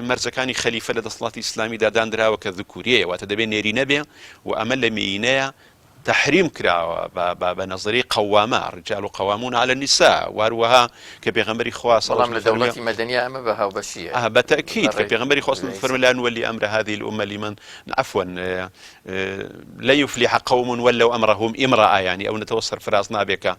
مەرجەکانی خەلیفە لە دەسەڵاتی ئیسلامیدا دانراوە کە ذکوریەیە، واتە دەبێ نێرینە بێ و ئەمە لە مێینەیە تەحریم کراوە بە بە بە نەزەری قەوامە، الرجال قوامون علی النساء، و هەروەها کە پێغەمبەری خوا صلی بەڵام اللە لە علیه و سلم دەوڵەتی مەدەنیا ئەمە بە هاوبەشییە ئه بە تەئکید بە کە ڕێ پێغەمبەری خوا صلی اللە ڕێی فەرمووی لا نولی امر هذه الامە لمن عفوا لن یفلح قوم ولوا امرهم امرأە یانی ئەو نەتەوە سەرفراز نابێ کە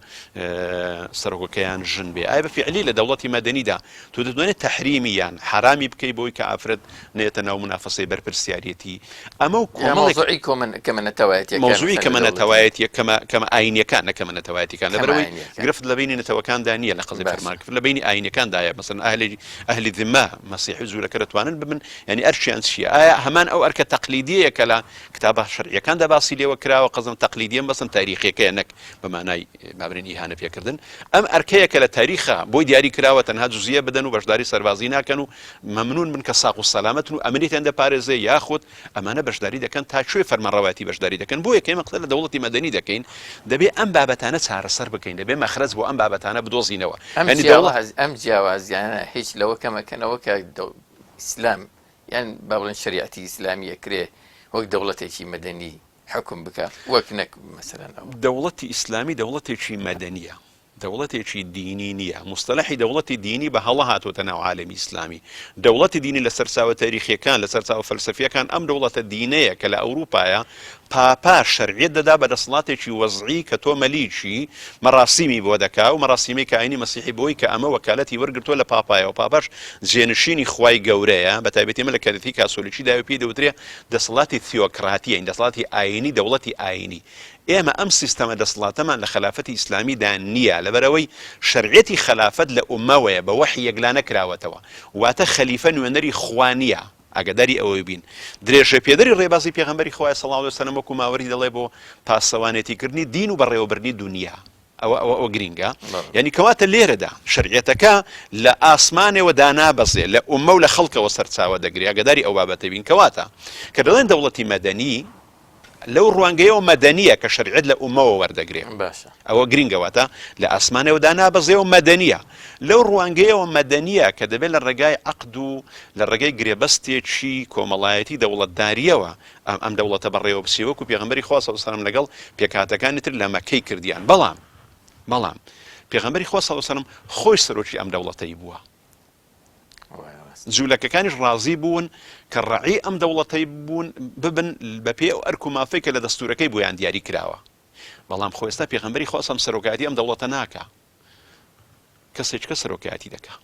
سەرۆکەکەیان ژن بێ. ئایا بە فیعلی لە دەوڵەتی مەدەنیدا تۆ دەتوانێت تەحریمی یان حەرامی بکەی بۆی کە ئافرەت نەیەتە ناو مونافەسەی بەرپرسیاریەتی ئەمە و یا کۆمەڵێک مەوزوعی کۆمە کەمە نەتەوایەتیەکان مەوزوعی مەسەلەن لە کەمە دەوڵەتی نەتەوایەتیە کەمە کەمە ئاینیەکان نە کەمە نەتەوایەتیەکان کەمە لەبەرئەوەی ئاینیەکان گرفت لە بەینی نەتەوەکاندا نییە لە قەزیەی باشە فەرمان گرفت لە بەینی ئاینیەکاندایە مەسەلەن ئەهلی ئەهلی ذمە مەسیحی و جوولەکە دەتوانن ببن یانی ئەرکیان چییە ئایا هەمان ئەو ئەرکە تەقلیدیەیە کە لە کتابە شەرعیەکاندا باسی لێوە کراوە قەزم تەقلیدیەم بەسم تاریخیەکەیە نەک بە مانای با بڵێین ئیهانە پێکردن ئەم ئەرکەیە کە لە تاریخا بۆی دیاری کراوە تەنها جزیە بدەن و بەشداری سەربازی ناکەن و مەمنون بن کە ساق و سەلامەتن و ئەمنیەتیان دەپارێزێ یاخود ئەمانە بەشداری دەکەن تا کوێ فەرمانڕەوایەتی بەشداری دەکەن بۆیە کە ئێمە قسە لە دەوڵەتی مەدەنی دەکەین دەبێ ئەم بابەتانە چارەسەر بکەین دەبێ مەخرەج بۆ ئەم بابەتانە بدۆزینەوە ئەم یانی دەوڵەت جیاواز ئەم جیاوازیانە هیچ لەوە کەمەکەنەوە کە ئیسلام یان با بڵێن شەریعەتی ئیسلامی ئەکرێ وەک دەوڵەتێکی مەدەنی حوکم بکا وەک نەک مەسەلەن ئەوە. دەوڵەتی ئیسلامی دەوڵەتێکی مەدەنیە دەوڵەتێکی دینی نییە موستەلەحی دەوڵەتی دینی بە هەڵە هاتۆتە ناو عالەمی ئیسلامی دەوڵەتی دینی لە سەرچاوە تاریخیەکان لە سەرچاوە فەلسەفیەکان ئەم دەوڵەتە دینەیە کە لە ئەوروپایە پاپا شەرعیەت دەدا بە دەسەڵاتێکی وەزعی کە تۆ مەلیکی مەراسیمی بۆ دەکا و مەراسیمی کە ئاینی مەسیحی بۆی کە ئەمە وەکالەتی وەرگرتووە لە پاپایەوە پاپاش جێنشینی خوای گەورەیە بە تایبەتی ئەمە لە کەریتی کاسۆلیکی داوی پێی دەوترێ دەسەڵاتی تیۆکراتی یانی دەسەڵاتی ئاینی دەوڵەتی ئاینی ئێمە ئەم سیستەمە دەسەڵاتەمان لە خەلافەتی ئیسلامیدا نییە لەبەرئەوەی شەرعیەتی خەلافەت لە ئوممەوەیە بە وەحی یەکلا نەکراوەتەوە واتە خەلیفە نوێنەری خوا نییە ئاگاداری ئەوەی بین درێژەپێدەری ڕێبازی پێغەمبەری خوایە صلی اللە علیە وسلم وەکو ماوەری دەڵێ بۆ پاسەوانێتی کردنی دین و بەڕێوەبردنی دونیا ئەوە ئەوە ئەوە گرینگە یعنی کەواتە لێرەدا شەرعیەتەکە لە ئاسمانەوە دانابەزێ لە ئومە و لە خەڵکەوە سەرچاوە دەگرێ ئاگاداری ئەو بابەتە بین کەواتە کە دەڵێن دەوڵەتی مەدەنی لەو ڕوانگەیەوە مەدەنیە کە شەرعیەت لە ئومەوە وەردەگرێ باشە ئەوە گرینگە واتە لە ئاسمانەوە دانابەزێ و مەدەنیە لەو ڕوانگەیەوە مەدەنیە کە دەبێت لە ڕێگای عەقد و لە ڕێگەی گرێبەستێکی کۆمەڵایەتی دەوڵەتداریەوە ئەم ئەم دەوڵەتە بەڕێوە بچێ وەکو پێغەمبەری خوا صلی اللە علیه و سلم لەگەڵ پێکهاتەکانی تر لە مەکەی کردیان بەڵام بەڵام پێغەمبەری خوا صلی اللە علیه و سلم خۆی سەرۆکی ئەم دەوڵەتەی بووە جولەکەکانیش ڕازی بوون کە ڕەعی ئەم دەوڵەتەی بوون ببن بەپێی ئەو ئەرک و مافەی کە لە دەستوورەکەی بۆیان دیاری کراوە بەڵام خۆ ئێستا پێغەمبەری خوا سەم سەرۆکایەتی ئەم دەوڵەتە ناکا کەسێککە سەرۆکایەتی دەکا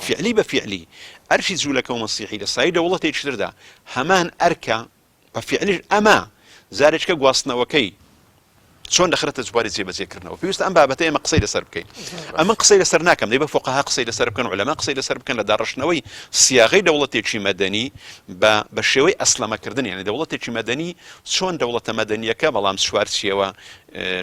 فعلی بە فعلی ئەرکی جوولەکە و مەسیحی لە سای دەوڵەتێکی تردا هەمان ئەرکە بە فیعلیش ئەمە جارێکە گواستنەوەکەی چۆن دەخرێتە بواری جێبەجێکردنەوە پێویستە ئەم بابەتە ئێمە قسەی لەسەر بکەین ئەمن قسەی لەسەر ناکەم دەی بە فقها قسەی لەسەر بکەن علەما قسەی لەسەر بکەن لە داڕشتنەوەی سیاغەی دەوڵەتێکی مەدەنی بە بە شێوەی ئەسلەمەکردن یعنی دەوڵەتێکی مەدەنی چۆن دەوڵەتە مەدەنیەکە بەڵام چوارچێوە.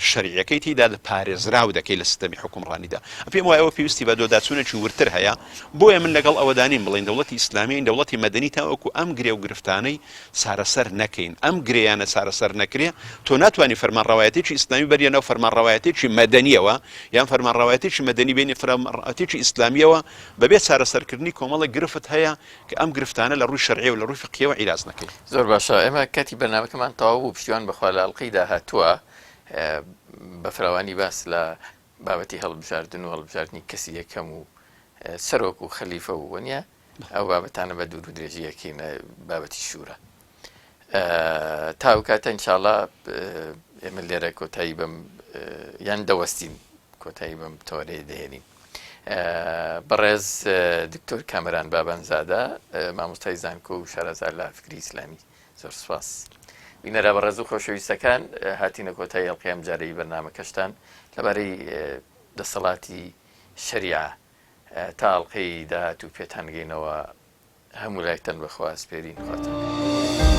شەرعیەکەی تیدا پارێزراو دەکەی لە سیستەمی حوکمڕانیدا. پێم وایە ئەوە پێویستی بە دۆداچوونێکی وردتر هەیە. بۆیە من لەگەڵ ئەوەدا نیم بڵێین دەوڵەتی ئیسلامی یان دەوڵەتی مەدەنی تاوەکو ئەم گرێ و گرفتانەی چارەسەر نەکەین، ئەم گرێیانە چارەسەر نەکرێ، تۆ ناتوانی فەرمانڕەوایەتێکی ئیسلامی بەریە ناو فەرمانڕەوایەتێکی مەدەنیەوە یان فەرمانڕەوایەتێکی مەدەنی بێنی فەرمانڕەوایەتێکی ئیسلامیەوە بەبێ چارەسەرکردنی کۆمەڵێک گرفت هەیە کە ئەم گرفتانە لە ڕووی شەرعیەوە لە ڕووی فقهیەوە عیلاج نەکەین. زۆر باشە ئێمە کاتی بەرنامەکەمان تەواو بوو پشتیوان بەخوا لە ئەڵقەی داهاتووە بە فراوانی باس لە بابەتی هەڵبژاردن و هەڵبژاردنی کەسی یەکەم و سەرۆک و خەلیفە و وەنیە ئەو بابەتانە بە دوور و درێژی یەکەینە بابەتی شوورە تا ئەو کاتە ئینشاءاللە ئێمە لێرە کۆتایی بەم یان دەوەستین کۆتایی بەم تەوەرەیە دەهێنین. بەڕێز دکتۆر کامەران بابانزادە مامۆستای زانکۆ و شارەزا لە فکری ئیسلامی زۆر سپاس. بینەرە بەڕێز و خۆشەویستەکان هاتینە کۆتایی ئەڵقەی ئەمجارەی بەرنامەکەشتان لەبارەی دەسەڵاتی شەریعە تا ئەڵقەی داهاتوو پێتان گەینەوە هەموو لایەکتان بەخوا ئەسپێرین خواتان.